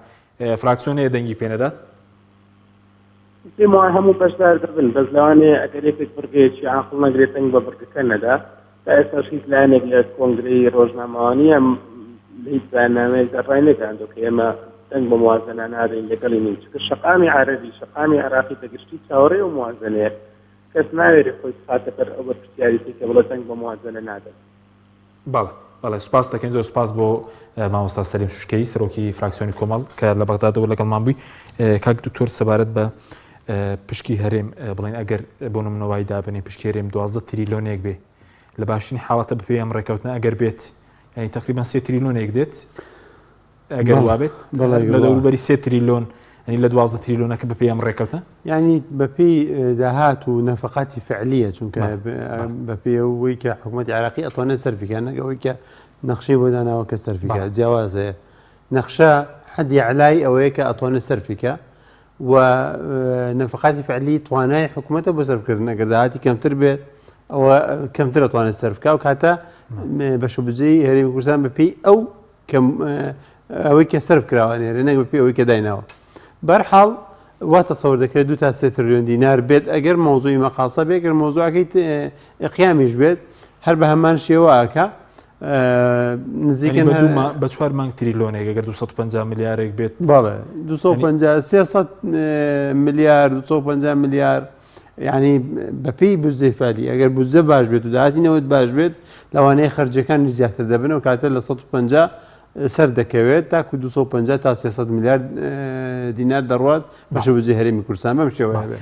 فراکسیۆن هەیە دەنگی پێ نەدات؟ پێم وایە هەموو بەشدار دەبن بەس لەوانەیە ئەگەر یەکێک بڕگەیەکی عاقڵ نەگرێت دەنگ بە بڕگەکە نەدا تا ئێستاش هیچ لایەنێک لە کۆنگرەی ڕۆژنامەوانی یان لە هیچ بەیاننامەیەکدا ڕاینەگەیاندووە کە ئێمە دەنگ بە موازنە نادەین لەگەڵی نین چونکە شەقامی عەرەبی شەقامی عێراقی بەگشتی چاوەڕێی ئەو موازنەیە کەس ناوێرێ خۆی بخاتە بەر ئەو بەرپرسیاریتەی کە بڵێ دەنگ بە موازنە نادەم. بەڵێ بەڵێ سوپاس دەکەین زۆر سوپاس بۆ مامۆستا سەلیم شوشکەیی سەرۆکی فراکسیۆنی کۆمەڵ کە لە بەغدادەوە لەگەڵمان بووی کاک دکتۆر سەبارەت بە پشکی هەرێم بڵێن ئەگەر بۆ نمونەوای دابنێ پشکی هەرێم 12 تریلۆنێک بێ لە باشترین حاڵەتە بەپێی ئەم ڕێکەوتنە ئەگەر بێت یعنی تقریبا سێ تریلۆنێک دێت ئەگەر وابێت لە دەوروبەری سێ تریلۆن ینی لە دوازدە تریلۆنەکە بەپێی ئەم ڕێکەوتە ینی بەپێی داهات و نەفقاتی فعلیە چونکە بەپێی ئەوەی کە حکوومەتی عراقی ئەتوانێت سەرفیکە نەگەوەی کە نەخشەی بۆ داناوە کە سەرفیکە جیاوازەیە نەخشە حەدی عەلای ئەوەیە کە ئەتوانێت سەرفیکە و نەفقاتی فعلی توانای حکوومەتە بۆ سەرفکردن ئەگەر داهاتی کەمتر بێت ئەوە کەمتر ئەتوانێت سەرفکا و کاتە بەشە بجێی هەرێمی کوردستان بەپێی ئەو ئەوەی کە سەرف کراوە نێرێ نەک بەپێی ئەوەی کە دایناوە بەرحاڵ وا تەسەور دەکرێت دو تا سێ تریلیۆن دینار بێت ئەگەر مەوزوعی مەقاسە بێت گەر مەوزوعەکەی قیامیش بێت هەر بە هەمان شێوە ئەکا نزیکن بە چوار مانگ تریلۆنێک ئەگەر 250 ملیارێک بێت بەڵێ 250 300 ملیار 250 ملیار یعنی بەپێی بودجەی فعلی ئەگەر بودجە باش بێت و داهاتی نەوت باش بێت لەوانەیە خەرجەکانی زیاتر دەبن و کاتە لە 150 سەر دەکەوێت تاکو 250 تا 300 میلیارد دینار دەڕوات بەشە بودجەی هەرێمی کوردستان بەم شێوەیە بێت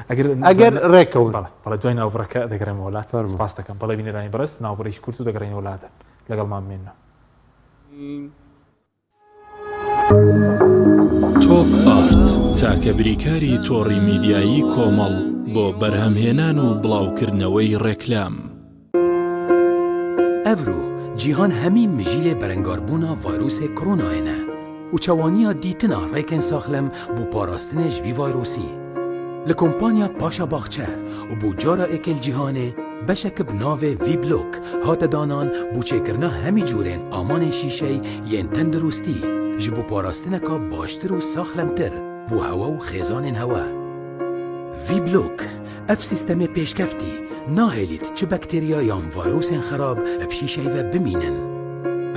ئەگەر ڕێکەوت بەڵێ دوای ناوبڕەکە دەگەڕێمەوە لات سپاس دەکەم بەڵێ بینەرانی بەڕێز ناوبڕێکی کورت و دەگەڕێینەوە لاتان لەگەڵمان بمێننەوە. تۆپ ئارت تاکە بریکاری تۆڕی میدیایی کۆمەڵ بۆ بەرهەمهێنان و بڵاوکردنەوەی ڕێکلام. ئەڤرۆ جیهان هەمی مژیلێ بەرەنگاربوونا ڤایرۆسێ کرۆنایێ نە و چەوانییا دیتنا ڕێکێن ساخلم بۆ پاراستنێ ژ ڤی ڤایرۆسی لە کۆمپانیا پاشا باخچە و بۆ جارا ئێکێل جیهانێ. Beşeke bi navê Vîblok hate danan bo çêkirina hemî cûrên amanên şîşey yên tendirûstî ji bo parastineka baştir û saxlemtir bo hewa û xêzanên hewa. Vîblok, ev sîstemê pêşkeftî nahêlît çi bakterya yan vayrûsên xerab bi şîşey ve bimînin.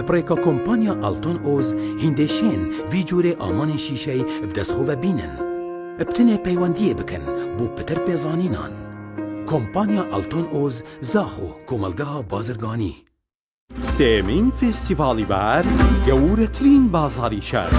Bi rêka kompanya Alton Oz hîndê şên vî cûrê amanên şîşey bi dest xwe ve bînin. Bi tenê peywendiyê bikin bo pitir pêzanînan. Kompanya Alton Oz Zaxo Komelgeha Bazirganî. سێیەمین فێستیڤاڵی بەهار گەورەترین بازاڕی شار.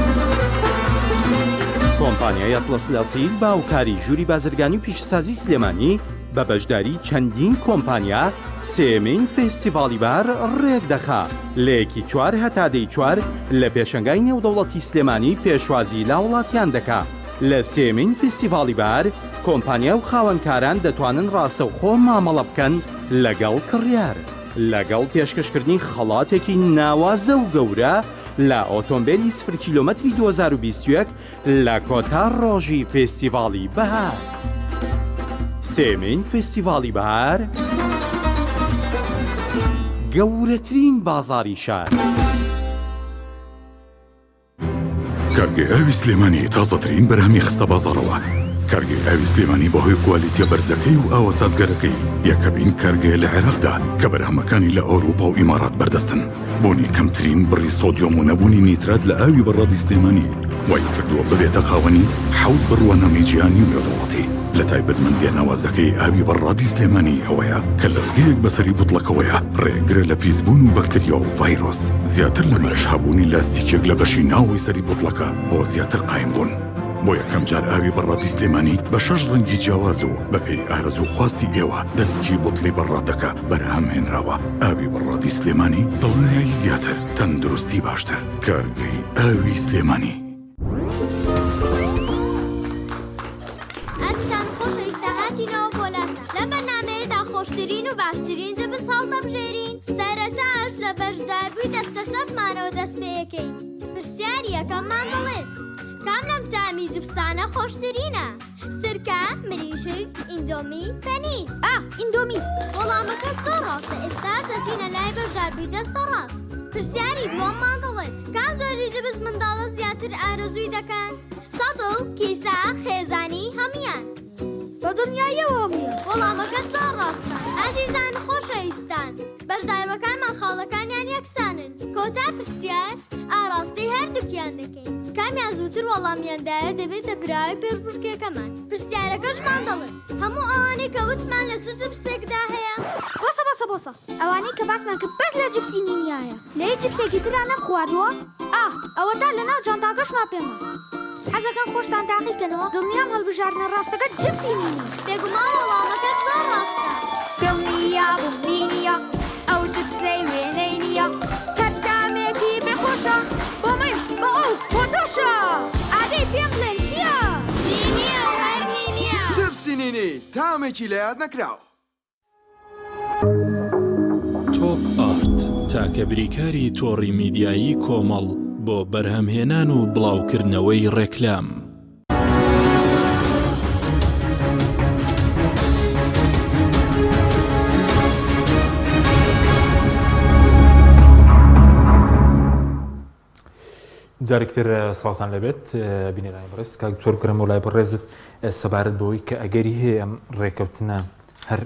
کۆمپانیای ئەتڵەس الئەسیل بە هاوکاری ژووری بازرگانی و پیشەسازی سلێمانی بە بەشداری چەندین کۆمپانیا سێیەمین فێستیڤاڵی بەهار ڕێکدەخا لە یەکی چوار هەتا دەی چوار لە پێشەنگای نێودەوڵەتی سلێمانی پێشوازی لە هاوڵاتیان دەکا. لە سێیەمین فیستیڤاڵی بەهار، کۆمپانیا و خاوەنکاران دەتوانن ڕاستەوخۆ مامەڵە بکەن لەگەڵ کڕیار، لەگەڵ پێشکەشکردنی خەڵاتێکی ناوازە و گەورە لە ئۆتۆمبێلی سفر کیلۆمەتری 2021 لە کۆتا ڕۆژی فێستیڤاڵی بەهار. سێیەمین فێستیڤاڵی بەهار، گەورەترین بازاڕی شار. کارگەی ئاوی سلێمانی تازەترین بەرهەمی خستە بازاڕەوە. کارگەی ئاوی سلێمانی بەهۆی کوالیتیە بەرزەکەی و ئاوە سازگەرەکەی یەکەمین کارگەیە لە عێراقدا کە بەرهەمەکانی لە ئەوروپا و ئیمارات بەردەستن. بوونی کەمترین بڕی سۆدیۆم و نەبوونی نیترات لە ئاوی بەڕادی سلێمانی وای کردووە ببێتە خاوەنی حەوت بڕوانامەی جیهانی و نێودەوڵەتی. لە تایبەتمەندیە ناوازەکەی ئاوی بەڕادی سلێمانی ئەوەیە کە لەزگەیەک بەسەری بوتڵەکەوەیە ڕێگرە لە پیسبوون و بەکتریا و ڤایرۆس، زیاتر لەمەش هەبوونی لاستیکێک لە بەشی ناوەوەی سەری بوتڵەکە بۆ زیاتر قایم بوون. بۆ یەکەم جار ئاوی بەڕادی سلێمانی بە شەش ڕەنگی جیاواز و بەپێی ئارەزوو خواستی ئێوە دەسکی بوتڵی بەڕادەکە بەرهەم هێنراوە. ئاوی بەڕادی سلێمانی دڵنیایی زیاتر، تەندروستی باشتر. کارگەی ئاوی سلێمانی. ئازیزان خۆشەویستە هاتینەوە بۆ لاتان لەم بەرنامەیەدا خۆشترین و باشترین جبس هەڵدەبژێرین سەرەتاش لە بەشداربووی دەستە چەپمانەوە دەست پێیەکەین پرسیاری یەکەممان دەڵێت کام لەم تامی جبسانە خۆشترینە سرکە مریشک ئیندۆمی پەنیر ئا ئیندۆمی وەڵامەکە زۆر ڕاستە ئێستا دەچینە لای بەشداربووی دەستە ڕاست پرسیاری دووەممان دەڵێت کام جۆری جبس منداڵە زیاتر ئارەزووی دەکەن؟ سەتڵ، کیسە، خێزانی، هەموویان. بە دڵنیاییەوە هەموویان. وەڵامەکە زۆر ڕاستە. ئازیزان خۆشەویستان، بەشداربەکانمان خاڵەکانیان یەکسانن. کۆتا پرسیار ئاڕاستەی هەردووکیان دەکەین. کامیان زووتر وەڵامیان دایە دەبێتە براوەی پێشبڕکێکەمان. پرسیارەکەشمان دەڵێت، هەموو ئەوانەی کە وتمان لە چ جبسێکدا هەیە؟ بۆسە بۆسە بۆسە. ئەوانەی کە باسمان کرد بەس لە جپسی نینیایە لە هیچ جپسێکی ترا نەمخواردووە ئاه ئەوەتا لەناو جانتاکەشما پێمە حەزەکەن خۆشتان تاقی کەنەوە دڵنیام هەڵبژاردنە ڕاستەکە جپسی نینی. بێگومان وەڵامەکەت زۆر ڕاستە. دڵنیابووم نینیە ئەو جپسەی وێنەی نییە هەر تامێکی بێ خۆشە بۆ من بۆ ئەو بۆ تۆشە ئادەی پێم بڵێن چییە؟ نینیە و هەر نینیە. جپسی نینی تامێکی لەیاد نەکراو. تۆپ ئارت تاکە بریکاری تۆڕی میدیایی کۆمەڵ بۆ بەرهەمهێنان و بڵاوکردنەوەی ڕێکلام. جارێکی تر سڵاوتان لێبێت بینەرانی بەڕێز کاک دکتۆر بکەرەمەوە لای بەڕێزت سەبارەت بەوەی کە ئەگەری هەیە ئەم ڕێکەوتنە هەر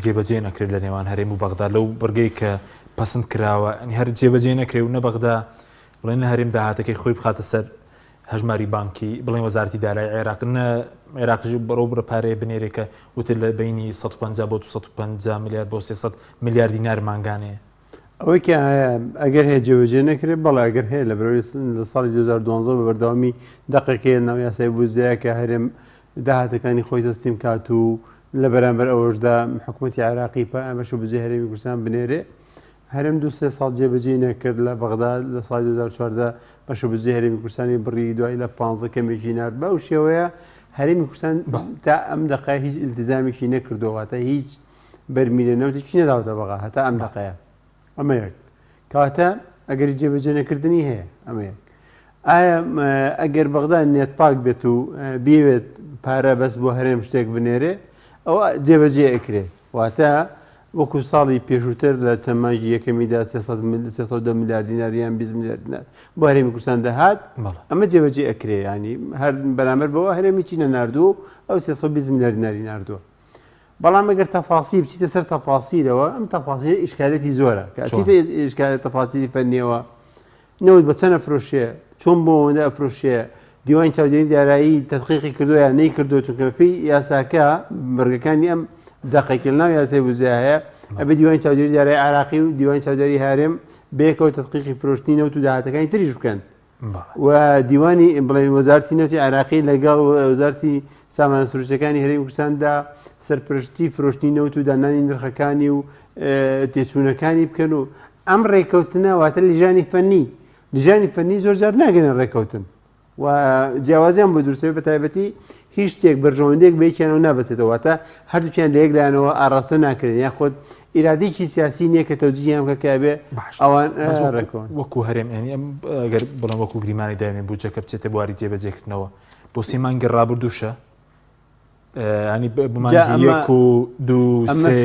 جێبەجێ نەکرێت لە نێوان هەرێم و بەغدا لەو بڕگەی کە پەسند کراوە ئەنی هەر جێبەجێ نەکرێ و نە بەغدا بڵێن نە هەرێم داهاتەکەی خۆی بخاتە سەر هەژماری بانکی بڵێن وەزارەتی دارای عێراق نە عێراقیش بەرەو بڕە پارەیە بنێرێ کە وتت لە بینی 150 بۆ 250 میلیارد بۆ 300 میلیارد دینار مانگانەیە ئەوەی کە ئەگەر هەیە جێبەجێ نەکرێت بەڵێ ئەگەر هەیە لە بەرەوەی لە ساڵی 2012 بە بەردەوامی دەقێک هەیە ناو یاسای بودجەیە کە هەرێم داهاتەکانی خۆی تەسلیم کات و لە بەرامبەر ئەوەشدا حکوومەتی عێراقی بەشە بودجەی هەرێمی کوردستان بنێرێ هەرێم دو سێ ساڵ جێبەجێی نەکرد لە بەغدا لە ساڵی 2014 بەشە بودجەی هەرێمی کوردستانی بڕی دوای لە 15 کەمێکی نارد بەو شێوەیە هەرێمی کوردستان تا ئەم دەقەیە هیچ ئیلتیزامێکی نەکردووە واتە هیچ بەرمیلە نەوتێکی نەداوتە بەغا هەتا ئەم دەقەیە ئەمە یەک کەواتە ئەگەری جێبەجێ نەکردنی هەیە ئەمە یەک ئایا ئەگەر بەغدا نێت پاک بێت و بیەوێت پارە بەس بۆ هەرێم شتێک بنێرێ ئەوە جێبەجێ ئەکرێ واتە وەکو ساڵی پێشووتر لە چەند مانگی یەکەمیدا 310 ملیار دینار یان 20 ملیار دینار بۆ هەرێمی کوردستان دەهات ئەمە جێبەجێ ئەکرێ ینی هەر بەرامبەر بەوە هەرێمی چی نەناردوو ئەو 320 ملیار دیناری ناردووە بەڵام ئەگەر تەفاسی بچیتە سەر تەفاسیلەوە ئەم تەفاسیل ئیشکالێتی زۆرە کە چیتە ئیشکالێت تەفاسیلی فەنیەوە نەوت بە چەند ئەفرۆشێ؟ چۆن بۆ ئەوەندە ئەفرۆشێ؟ دیوانی چاودێری دارایی تەدقیقی کردووە یان نەیکردووە؟ چونکە بەپێی یاساکە بڕگەکانی ئەم دەقێک لە ناو یاسای بودجە هەیە ئەبێ دیوانی چاودێری دارایی عێراقی و دیوانی چاودێری هەرێم بەیەکەوە تەدقیقی فرۆشتنی نەوت و داهاتەکانی تریش بکەن و دیوانی بڵێن وەزارتی نەوتی عێراقی لەگەڵ وەزارتی سامانە سروشتەکانی هەرێمی کوردستاندا سەرپەرشتی فرۆشتنی نەوت و دانانی نرخەکانی و تێچوونەکانی بکەن و ئەم ڕێکەوتنە واتە لیژانی فەنی لیژانی فەنی زۆر جار ناگەنە ڕێکەوتن و جیاوازیان بۆ دروستەوە بە تایبەتی هیچ شتێک بەرژەوەندێک بە یەکیانەوە نابەسێتەوە واتە هەردووکیان لە یەک لایەنەوە ئاراستە ناکرێن یاخود ئیرادێکی سیاسی نییە کە تەوجیهیان بکە کە ئەبێ ئەوان ڕێکەون وەکو هەرێم یانی ئەم ئەگەر بڵێم وەکو گریمانی داوێن بودجەکە بچێتە بواری جێبەجێکردنەوە بۆ سێ مانگی ڕابردووشە ینی بمانگی یەک و دوو سێ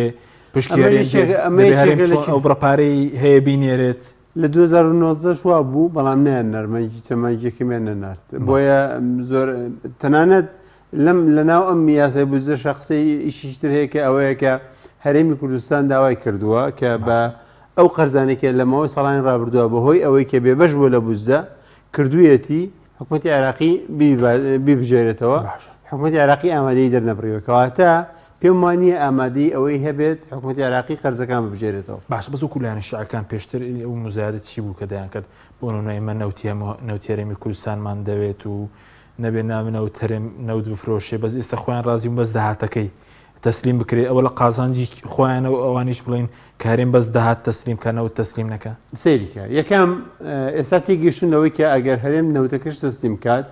پشکی هەرێم چۆن ئەو بڕە پارەی هەیە بینێرێت لە 2019 وا بوو بەڵام نیان نەرمەنگی چەمانگیەکەمیان نەنارد بۆیە زۆر تەنانەت لەم لەناو ئەم یاسای بودجە شخصی ئیشیشتر هەیە کە ئەوەیە کە هەرێمی کوردستان داوای کردووە کە بە ئەو قەرزانێکە لە ماوەی ساڵانی ڕابردووە بەهۆی ئەوەی کە بێبەش بووە لە بودجە کردوویەتی حکومەتی عێراقی بیبژێرێتەوە حکومەتی عێراقی ئامادەی دەرنەبڕیوە کەواتە پێم وانییە ئامادەی ئەوەی هەبێت حکومەتی عێراقی قەرزەکان ببژێرێتەوە. باشە بەس وەکو لایەنە شیعەکان پێشتر ئەو موزایەدە چی بوو کە دەیان کرد بۆ نمونە ئێمە نەوتی هەموو نەوتی هەرێمی کوردستانمان دەوێت و نەبێ ناو نەوت هەرێم نەوت بفرۆشێ بەس ئێستا خۆیان ڕازی بوون بەس داهاتەکەی تەسلیم بکرێ ئەوە لە قازانجی خۆیانە و ئەوانیش بڵین کە هەرێم بەس داهات تەسلیم کە نەوت تەسلیم نەکە. سەیری کە یەکەم ئێستا تێگەیشتوون لەوەی کە ئەگەر هەرێم نەوتەکەش تەسلیم کات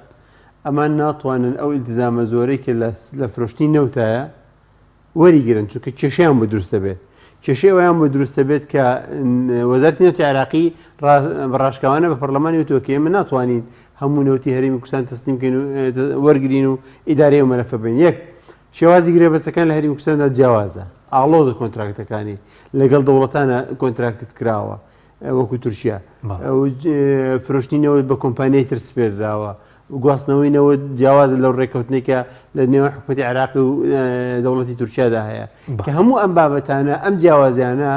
ئەمان ناتوانن ئەو ئیلتیزامە زۆرەی کە لە فرۆشتنی نەوتایە وەریگرن چونکە کێشەیان بۆ دروست دەبێت کێشەی ئەویان بۆ دروست دەبێت کە وەزارەتی نەوتی عێراقی بە ڕاشکاوانە بە پەرلەمانی وتووە کە ئێمە ناتوانین هەموو نەوتی هەرێمی کوردستان تەسلیم بکەین و وەرگین و ئیدارەی ئەو مەلەفە بین یەک شێوازی گرێبەستەکان لە هەرێمی کوردستاندا جیاوازە ئاڵۆزە کۆنتراکتەکانی لەگەڵ دەوڵەتانە کۆنتراکت کراوە وەکو تورکیا فرۆشتنی نەوت بە کۆمپانیای تر سپێردراوە گواستنەوەی نەوت جیاوازە لەو ڕێککەوتنەی کە لە نێوان حکوومەتی عێراقی و دەوڵەتی تورکیادا هەیە کە هەموو ئەم بابەتانە ئەم جیاوازیانە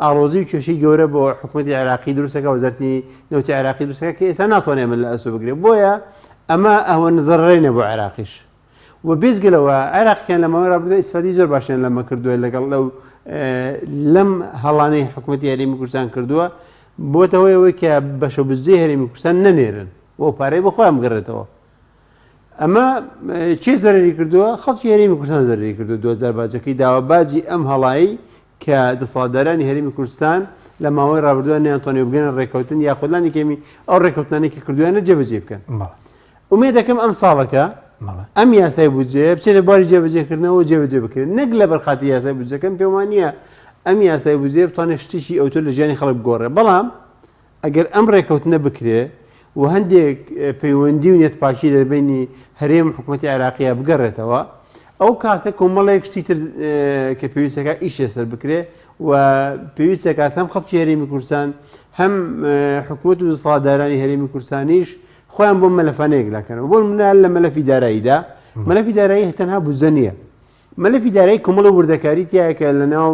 ئاڵۆزی و کێشەی گەورە بۆ حکوومەتی عێراقی دروستەکە وەزارەتی نەوتی عێراقی دروستەکە کە ئێستا ناتوانێت من لە ئەسۆ بگرێت بۆیە ئەمە ئەوە زەرەرەی نەبوو عێراقیش و بێجگە لەوە عێراقیان لە ماوەی ڕابردوودا ئیسفادەی زۆر باشیان لەمە کردووە لەگەڵ لەو لەم هەڵانەی حکوومەتی هەرێمی کوردستان کردووە بۆتە هۆی ئەوەی کە بەشە بودجەی هەرێمی کوردستان نەنێرن و پارەی بۆ خۆیان بگەڕێتەوە ئەمە چێ زەرری کردووە خەڵکی هەرێمی کوردستان زەرری کردو دوجار باجەکەی داوە باجی ئەم هەڵایی کە دەسەڵاتدارانی هەرێمی کوردستان لە ماوەی ڕابردووە نیانتوانی بگەنە ڕێککەوتن یاخود لانی کەمی ئەو ڕێککەوتنانەی کە کردویانە جێبەجێ بکەن. ئومێد دەکەم ئەم ساڵەکە ئەم یاسای بودجەیە بچێتە بواری جێبەجێکردنەوە و جێبەجێ بکرێت نەک لەبەر خاتری یاسای بودجەکەم پێم وانییە ئەم یاسای بودجەیە بتوانێت شتێکی ئەوتۆ لە ژیانی خەڵک بگۆڕێ بەڵام ئەگەر ئەم ڕێکەوتنە بکرێ و هەندێک پەیوەندی و نێتپاکی لە بینی هەرێم و حکوومەتی عێراقیە بگەڕێتەوە ئەو کاتە کۆمەڵێک شتی تر کە پێویستەکە ئیش لەسەر بکرێ و پێویست دەکات هەم خەڵکی هەرێمی کوردستان هەم حکوومەت و دەسەڵاتدارانی هەرێمی کوردستانیش خۆیان بۆ مەلەفانە یەکلاکەنەوە بۆ نمونە لە مەلەفی داراییدا مەلەفی دارایی تەنها بودجە نییە مەلەفی دارایی کۆمەڵە وردەکاری تایە کە لە ناو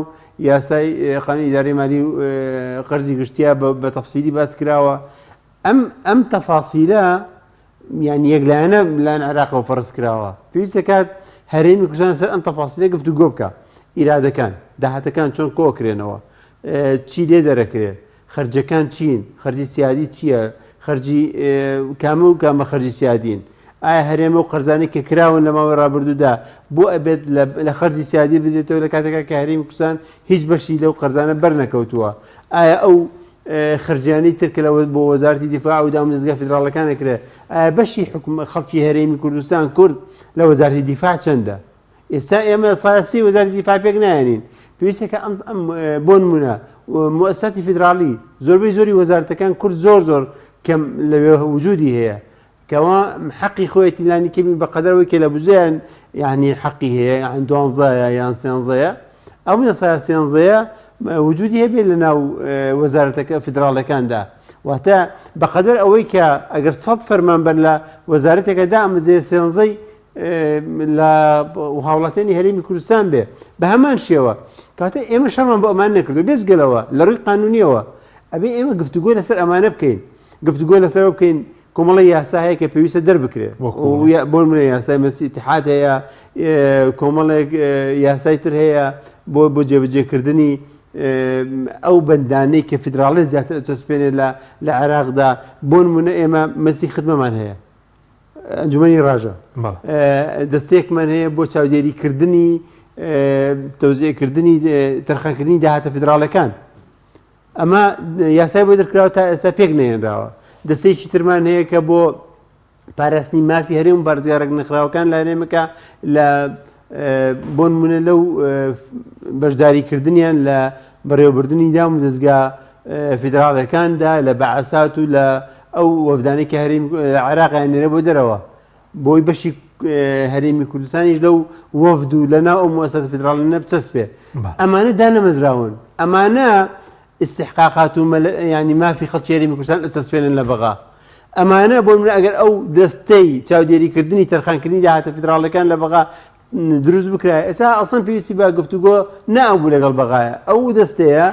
یاسای قانونی ئیدارەی مالی و قەرزی گشتیە بە تەفسیلی باس کراوە ئەم ئەم تەفاسیلە یان یەکلایەنە لایەن عێراقەوە فەرز کراوە پێویست دەکات هەرێمی کوردستان سەر ئەم تەفاسیلە گفتوگۆ بکە ئیرادەکان داهاتەکان چۆن کۆکرێنەوە چی لێ دەرەکرێ خەرجەکان چین؟ خەرجی سیادی چییە؟ خەرجی کامە و کامە خەرجی سیادین؟ ئایا هەرێمە و قەرزانەی کە کراون لە ماوەی ڕابردوودا بۆ ئەبێت لە خەرجی سیادی بدرێتەوە لە کاتێکا کە هەرێمی کوردستان هیچ بەشی لەو قەرزانە بەرنەکەوتووە؟ ئایا ئەو خەرجیانەی تر کە لە بۆ وەزارەتی دیفاع و دامودەزگا فیدراڵەکان ئەکرێ ئایا بەشی حکوم خەڵکی هەرێمی کوردستان کورد لە وەزارەتی دیفاع چەندە؟ ئێستا ئێمە سایەسی وەزارەتی دیفاع پێک نایەنین پێویستە کە ئەم ئەم بۆ نمونە موسساتی فیدراڵی زۆربەی زۆری وەزارەتەکان کورد زۆر زۆر کەم لەوێ وجودی هەیە کەوا حەقی خۆیەتی لانی کەمی بە قەدەرەوەی کە لە بزیان یعنی حەقی هەیە یان دوانزەیە یان سێنزەیە. ئەم لە سێنزەیە وجودی هەبێت لە ناو وەزارەتەکە فیدراڵەکاندا واتە بەقەدەر ئەوەی کە ئەگەر سەد فەرمانبەر لە وەزارەتێکە دامەزرێ سێنزەی لە هاوڵاتیانی هەرێمی کوردستان بێ بە هەمان شێوە کاتە ئێمە شەڕمان بۆ ئەمان نەکردو بێجگەلەوە لە ڕووی قانونیەوە ئەبێ ئێمە گفتوگۆ لەسەر ئەمانە بکەین گفتوگۆ لەسەر بکەین کۆمەڵی یاسا هەیە کە پێویستە دەربکرێت بۆ منە یاسای مەسی اتحاد هەیە کۆمەڵێک یاسای تر هەیە بۆ بۆ جێبەجێکردنی ئەو بەندانەی کە فیدراڵی زیاتر ئەچەسپێنێت لە لە عێراقدا بۆ نمونە ئێمە مەسی خدمەمان هەیە ئەنجومەنی ڕاژە دەستێکمان هەیە بۆ چاودێریکردنی تەوزیعکردنی تەرخانکردنی داهاتە فیدراڵەکان ئەمە یاسای بۆ دەرکراوە تا ئێستا پێک نەهێنراوە دەستێکی ترمان هەیە کە بۆ پاراستنی مافی هەرێم و پارێزگا ڕێکنەخراوەکان لە هەرێمەکە لە بۆ نمونە لەو بەشداریکردنیان لە بەڕێوەبردنی دام و دەزگا فیدراڵەکاندا لە بەعسات و لە ئەو وەفدانەی کە هەرێم عێراقیان نێرە بۆ دەرەوە بۆی بەشی هەرێمی کوردستانیش لەو وەفد و لە ناو ئەو موسسە فیدراڵانە بچەسپێ ئەمانە دانەمەزراون ئەمانە ئیستحقاقات و ینی مافی خەڵکی هەرێمی کوردستان ئەچەسپێنن لە بەغا ئەمانە بۆ منە ئەگەر ئەو دەستەی چاودێریکردنی تەرخانکردنی داهاتە فیدراڵەکان لە بەغا دروست بکرایە ئێستا ئەسڵەن پێویستی بە گفتوگۆ نەبوو لەگەڵ بەغایە ئەو دەستەیە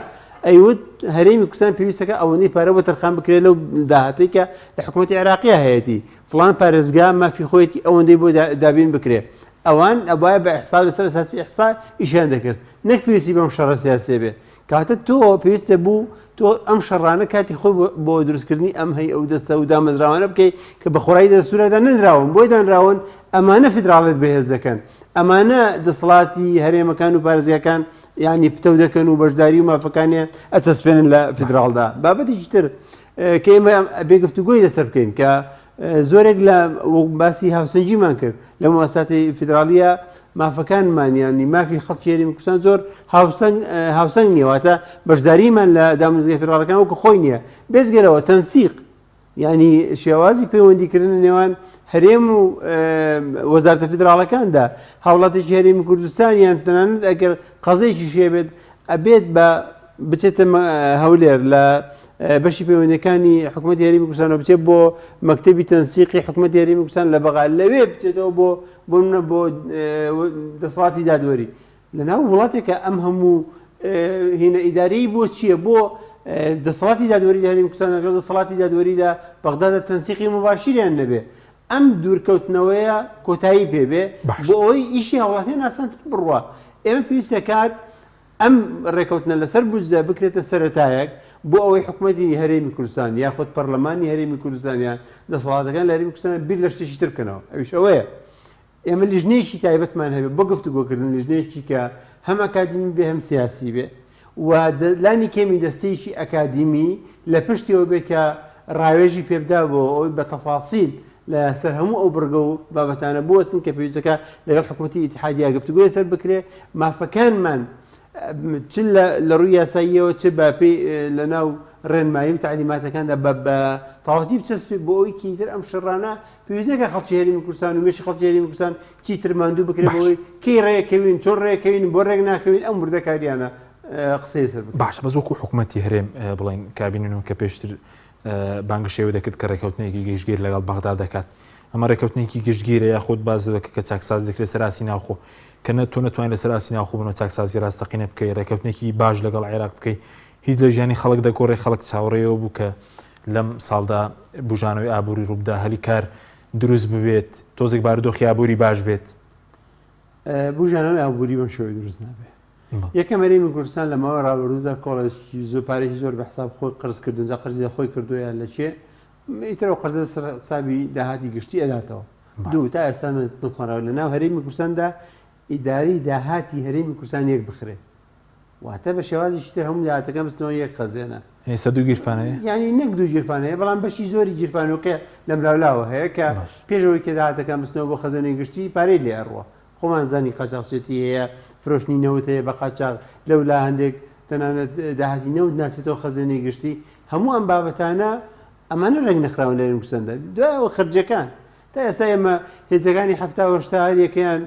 ئەیوت هەرێمی کوردستان پێویستەکە ئەوەندەی پارە بۆ تەرخان بکرێت لەو داهاتەی کە لە حکوومەتی عێراقیە هەیەتی فڵان پارێزگا مافی خۆیەتی ئەوەندەی بۆ دابین بکرێ ئەوان ئەبایە بە ئیحسا لەسەر ئەساسی ئیحسا ئیشیان دەکرد نەک پێویستی بەم شەڕە سیاسیە بێ کاتە تۆ پێویستە بوو تۆ ئەم شەڕانە کاتی خۆی بۆ دروستکردنی ئەم هەی ئەو دەستە و دامەزراوانە بکەیت کە بە خۆرایی دەستورەدا نەنراون بۆی دانراون ئەمانە فیدراڵێت بەهێز دەکەن ئەمانە دەسەڵاتی هەرێمەکان و پارێزگاکان ینی پتەو دەکەن و بەشداری و مافەکانیان ئەچەسپێنن لە فیدراڵدا بابەتێکی تر کە ئێمە بێ گفتوگۆی لەسەر بکەین کە زۆرێک لە باسی هاوسەنگیمان کرد لە موسساتی فیدراڵیە مافەکانمان یانی مافی خەڵکی هەرێمی کوردستان زۆر هاوسەنگ هاوسەنگ نییە واتە بەشداریمان لە دامەزرای فیدراڵەکان وەکو خۆی نییە بێجگەلەوە تەنسیق یعنی شێوازی پەیوەندیکردن لە نێوان هەرێم و وەزارتە فیدراڵەکاندا هاوڵاتێکی هەرێمی کوردستان یان تەنانەت ئەگەر قەزێکی شێبێت ئەبێت بە بچێتە هەولێر لە بەشی پەیوەندەکانی حکوومەتی هەرێمی کوردستانەوە بچێت بۆ مەکتەبی تەنسیقی حکوومەتی هەرێمی کوردستان لە بەغا لەوێ بچێتەوە بۆ بۆ منە بۆ دەسەڵاتی دادوەری لەناو وڵاتێکە ئەم هەموو هینە ئیداری بۆ چییە بۆ دەسەڵاتی دادوەری لە هەرێمی کوردستان لەگەڵ دەسەڵاتی دادوەری لە بەغدادا تەنسیقی مباشریان نەبێ ئەم دوورکەوتنەوەیە کۆتایی پێبێ بۆ ئەوەی ئیشی هاوڵاتیان ئاسانتر بڕوا ئێمە پێویستە کات ئەم ڕێکەوتنە لەسەر بودجە بکرێتە سەرەتایەک بۆ ئەوەی حکومەتی هەرێمی کوردستان یاخود پەرلەمانی هەرێمی کوردستان یان دەسەڵاتەکان لە هەرێمی کوردستان بیر لە شتێکی تر بکەنەوە ئەویش ئەوەیە ئێمە لیژنەیەکی تایبەتمان هەبێت بۆ گفتوگۆکردن لیژنەیەکی کە هەم ئەکادیمی بێ هەم سیاسی بێ و لانی کەمی دەستەیەکی ئەکادیمی لە پشتیەوە بێت کە ڕاوێژی پێبدا بۆ ئەوەی بە تەفاسیل لەسەر هەموو ئەو بڕگە و بابەتانە بوەستن کە پێویستەکە لەگەڵ حکوومەتی ئیتحادیا گفتوگۆی لەسەر بکرێ مافەکانمان چ لە ڕووی یاساییەوە چ بە پێی لەناو ڕێنمایی و تەعلیماتەکاندا بە بە تەواوەتی بچەسپێ بۆ ئەوەی کە ئیتر ئەم شەڕانە پێویست نەکا خەڵکی هەرێمی کوردستان و مێشکی خەڵکی هەرێمی کوردستان چیتر ماندوو بکرێ باش. بەوەی کەی ڕێکەوین چۆن ڕێکەوین بۆ ڕێک ناکەوین ئەم وردەکاریانە قسەی لەسەر بکرێ. باشە بەس وەکو حکومەتی هەرێم بڵێین کابینە نوێ کە پێشتر بانگەشەی ئەوە دەکرد کە ڕێککەوتنێکی گشتگیر لەگەڵ بەغدا دەکات ئەمە ڕێککەوتنێکی گشتگیرە یاخود باز دەکە کە چاکساز دەکرێت سەر ئاستی ناوخۆ کە نە تۆ نەتوانین لەسەر ئاستی ناوخۆ بنەوە چاکسازی ڕاستەقینە بکەی ڕێککەوتنێکی باش لەگەڵ عێراق بکەی هیچ لە ژیانی خەڵک دەگۆڕێ خەڵک چاوەڕێیەوە بوو کە لەم ساڵدا بژانەوەی ئابووری ڕووبدا هەلی کار دروست ببێت تۆزێک بارودۆخی ئابووری باش بێت بژانەوەی ئابووری بەم شێوەی دروست نابێت یەکەم هەرێمی کوردستان لە ماوەی ڕابردوودا کۆڵێکی زۆر پارێکی زۆر بە حساب خۆی قەرز کردون جا قەرزی لە خۆی کردووە یان لە کێ ئیتر ئەو قەرزە لەسەر حسابی داهاتی گشتی ئەداتەوە دوو تا ئێستا نەتوانراوە لە ناو هەرێمی کوردستاندا ئیداری داهاتی هەرێمی کوردستان یەک بخرێ واتە بە شێوازێکی تر هەموو داهاتەکان بچنەوە یەک خەزێنە یعنی ئێستا دوو گیرفانەیە یعنی نەک دوو گیرفانەیە بەڵام بەشی زۆری گیرفانۆکە لەملاولاوە هەیە کە پێش ئەوەی کە داهاتەکان بچنەوە بۆ خەزێنەی گشتی پارەی لێ ئەڕوا خۆمان زانی قاچاخچێتی هەیە، فرۆشتنی نەوت هەیە بە قاچاخ، لەولا هەندێک تەنانەت داهاتی نەوت ناچێتەوە خەزێنەی گشتی، هەموو ئەم بابەتانە ئەمانە ڕێک نەخراون لە هەرێمی کوردستاندا. دوای ئەوە خەرجیەکان، تا ئێستا ئێمە هێزەکانی 70 و 80 هەر یەکەیان.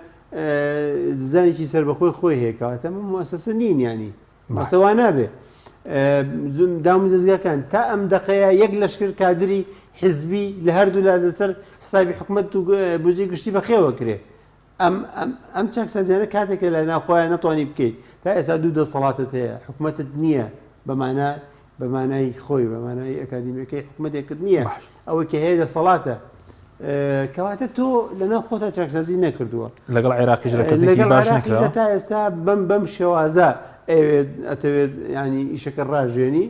زانێکی سەربەخۆی خۆی هەیە کەواتە ئەمە موسسە نین ینی مەسە وا نابێ دام و دەزگاکان تا ئەم دەقەیە یەک لەشکر کادری حزبی لە هەردوو لا لەسەر حسابی حکومەت و بودجەی گشتی بەخێوە کرێ ئەم ئەم چاکسازیانە کاتێکە لە ناوخۆیان نەتوانی بکەیت تا ئێستا دوو دەسەڵاتت هەیە حکومەتت نییە بەمانە بە مانای خۆی بە مانای ئەکادیمیەکەی حکومەتێکت نییە ئەوەی کە هەیە دەسەڵاتە کەواتە تۆ لەناو خۆتا چاکسازی نەکردووە لەگەڵ عێراقیش ڕێککەوتنێکی باش نەکراوە تا ئێستا بەم بەم شێوازە ئەوێت ئەتەوێت ینی ئیشەکە ڕاژێنی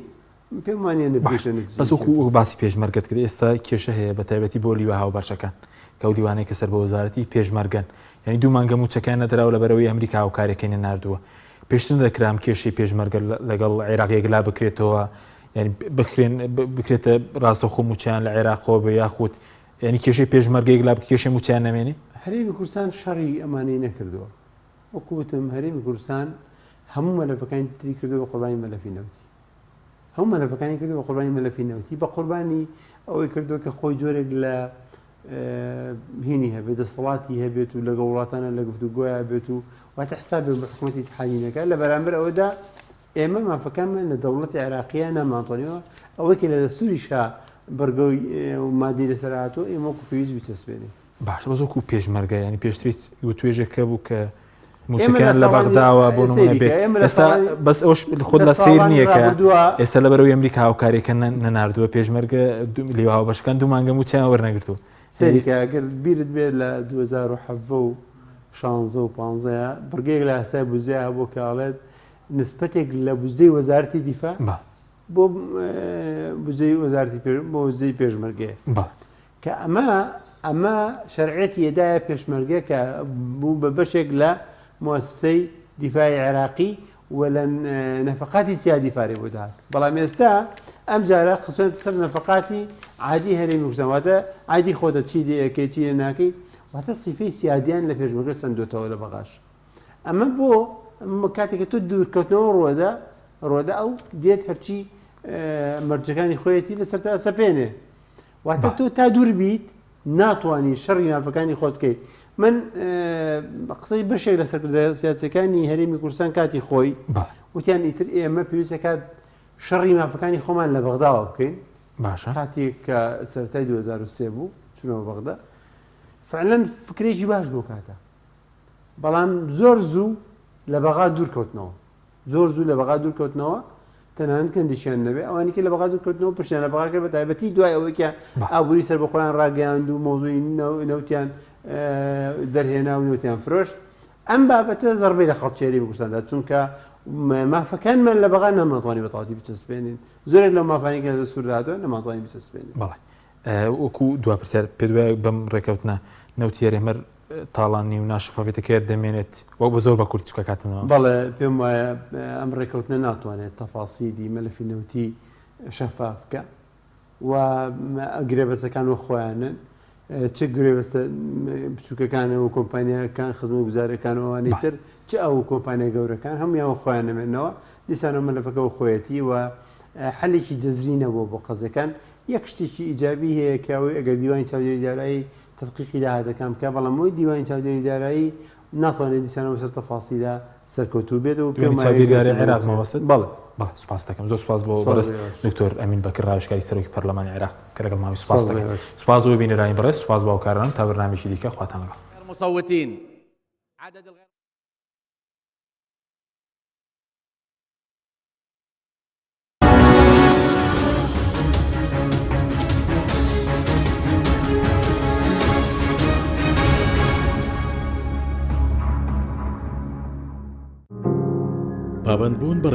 پێم وانە نەبیشە بەس وەکو باسی پێشمەرگەت کرد ئێستا کێشە هەیە بە تایبەتی بۆ لیوا هاوبەشەکان کە ئەو لیوانەی کە سەر بە وەزارەتی پێشمەرگەن یعنی دوو مانگە مووچەکەیان نەدراوە لەبەرئەوەی ئەمریکا هاوکاریەکەی نەناردووە پێشتر نەدەکرا ئەم کێشەی پێشمەرگە لەگەڵ عێراق یەکلا بکرێتەوە یعنی بخرێن بکرێتە ڕاستەوخۆ مووچەیان لە عێراقەوە بێ یاخود یعنی کێشەی پێشمەرگە یەکلا بکرێت کێشەی مووچەیان نەمێنێ؟ هەرێمی کوردستان شەڕی ئەمانەی نەکردووە وەکو وتم هەرێمی کوردستان هەموو مەلەفەکانی تری کردووە بە قوربانی مەلەفی نەوتی هەموو مەلەفەکانی کردووە بە قوربانی مەلەفی نەوتی بە قوربانی ئەوەی کردووە کە خۆی جۆرێک لە هینی هەبێت دەسەڵاتی هەبێت و لەگەڵ وڵاتانە لە گفتوگۆیا بێت و واتە حسابێک بە حکوومەتی ئیتحادی نەکات لە بەرامبەر ئەوەدا ئێمە مافەکانمان لە دەوڵەتی عێراقیە نامانتوانیەوە ئەوەی کە لە دەستوریشا بڕگەی مادەی لەسەر هاتووە ئێمە وەکو پێویست بیچەسپێنین. باشە بەس وەکو پێشمەرگە یانی پێشتر هیچ وتوێژێک هەبوو کە موچەکان لە بەغداوە بۆ نمونە بێت ئێستا بەس ئەوش خۆت لە سیر نییە کە ئێستا لەبەرەوەی ئەمریکا هاوکاریەکە نەناردووە پێشمەرگە لیوا هاوبەشەکان دوو مانگە موچەیان وەرنەگرتووە سەیرکە ئەگەر بیرت بێت لە 2017 و 16 و 15 بڕگەیەک لە یاسای بودجەیا هەبوو کە ئەڵێت نسبەتێک لە بودجەی وەزارەتی دیفاع بۆ بودجەی وەزارەتی بۆ بودجەی پێشمەرگەیە کە ئەمە ئەمە شەرعیەتی یەدایە پێشمەرگە کە بوو بە بەشێک لە موسسەی دیفاعی عێراقی و لە نەفەقاتی سیادی پارەی بۆ دەهات بەڵام ئێستا ئەم جارە خستوێنە سەر نەفەقاتی عادی هەرێمی کوردستان واتە عادی خۆتە چی لێ ئەکەی چی لێ ناکەی واتە سیفەی سیادیان لە پێشمەرگە سەندۆتەوە لە بەغاش ئەمە بۆ کاتێک کە تۆ دوورکەوتنەوە ڕوەدە ڕۆدە ئەو دێت هەرچی مەرجەکانی خۆیەتی لەسەر تا سەپێنێ واتە تۆ تا دوور بیت ناتوانی شەڕی مافەکانی خۆت بکەیت من قسەی بەشێک لە سەرکردە سیاسەکانی هەرێمی کوردستان کاتی خۆی وتیان ئیتر ئێمە پێویستەکات شەڕی مافەکانی خۆمان لە بەغداوە بکەین باشە کاتێک کە سەرەتای 2023 بوو چونەوە بەغدا فعلەن فکرێکی باش بۆ کاتە بەڵام زۆر زوو لە بەغا دوور کەوتنەوە زۆر زوو لە بەغا دوور کەوتنەوە، تەنانەت کەندیشیان نەبێ، ئەوانی کە لە بەغا دوور کەوتنەوە پشتیان لە بەغا کرد بە تایبەتی دوای ئەوەی کە ئابووری سەربەخۆیان ڕاگەیاند و مەوزوعی نەوتیان دەرهێنا و نەوتیان فرۆشت. ئەم بابەتە زەربەی لە خەڵکی هەرێمی کوردستان دا، چونکە مافەکانمان لە بەغا نەمانتوانی بە تەواوەتی بچەسپێنین. زۆرێک لەو مافانەی کە لە دەستووردا هاتووە نەمانتوانی بچەسپێنین. بەڵێ. وەکوو دوا پرسیار، پێت وایە بەم ڕێککەوتنە نەوتی هەرێم هەر تاڵانی و ناشەفافیەتەکە هەر دەمێنێت وەک بە زۆر بە کورتی چونکە کاتم نەماوە. بەڵێ پێم وایە ئەم ڕێکەوتنە ناتوانێت تەفاسیلی مەلەفی نەوتی شەفاف بکە و گرێبەستەکان وەک خۆیانن چ گرێبەستە بچووکەکان و کۆمپانیاکان خزمەتگوزارەکان و ئەوانەی تر چ ئەو کۆمپانیا گەورەکان هەموویان وەک خۆیان نەمێنەوە دیسانەوە مەلەفەکە وەک خۆیەتی و حەلێکی جەزری نەبووە بۆ قەزەکان یەک شتێکی ئیجابی هەیە کە ئەوەی ئەگەر دیوانی چاودێری دارایی تەدقیقی داهاتەکان بکات، بەڵام ئەوەی دیوانی چاودێری دارایی ناتوانێت دیسانەوە بەسەر تەفاسیلا سەرکەوتوو بێت و پێم وایە چاودێری دارایی عێراق مەبەستت؟ بەڵێ. بەڵێ سوپاست دەکەم زۆر سوپاس بۆ بەڕێز دکتۆر ئەمین بەکر ڕاوێژکاری سەرۆکی پەرلەمانی عێراق کە لەگەڵ ماوی سوپاس دەکەم سوپاس بۆ بینەرانی بەڕێز سوپاس بۆ هاوکارانم تا بەرنامەیەکی دیکە خواتان لەگەڵ. المصوتین عدد الغیر. پابەندبوون بە.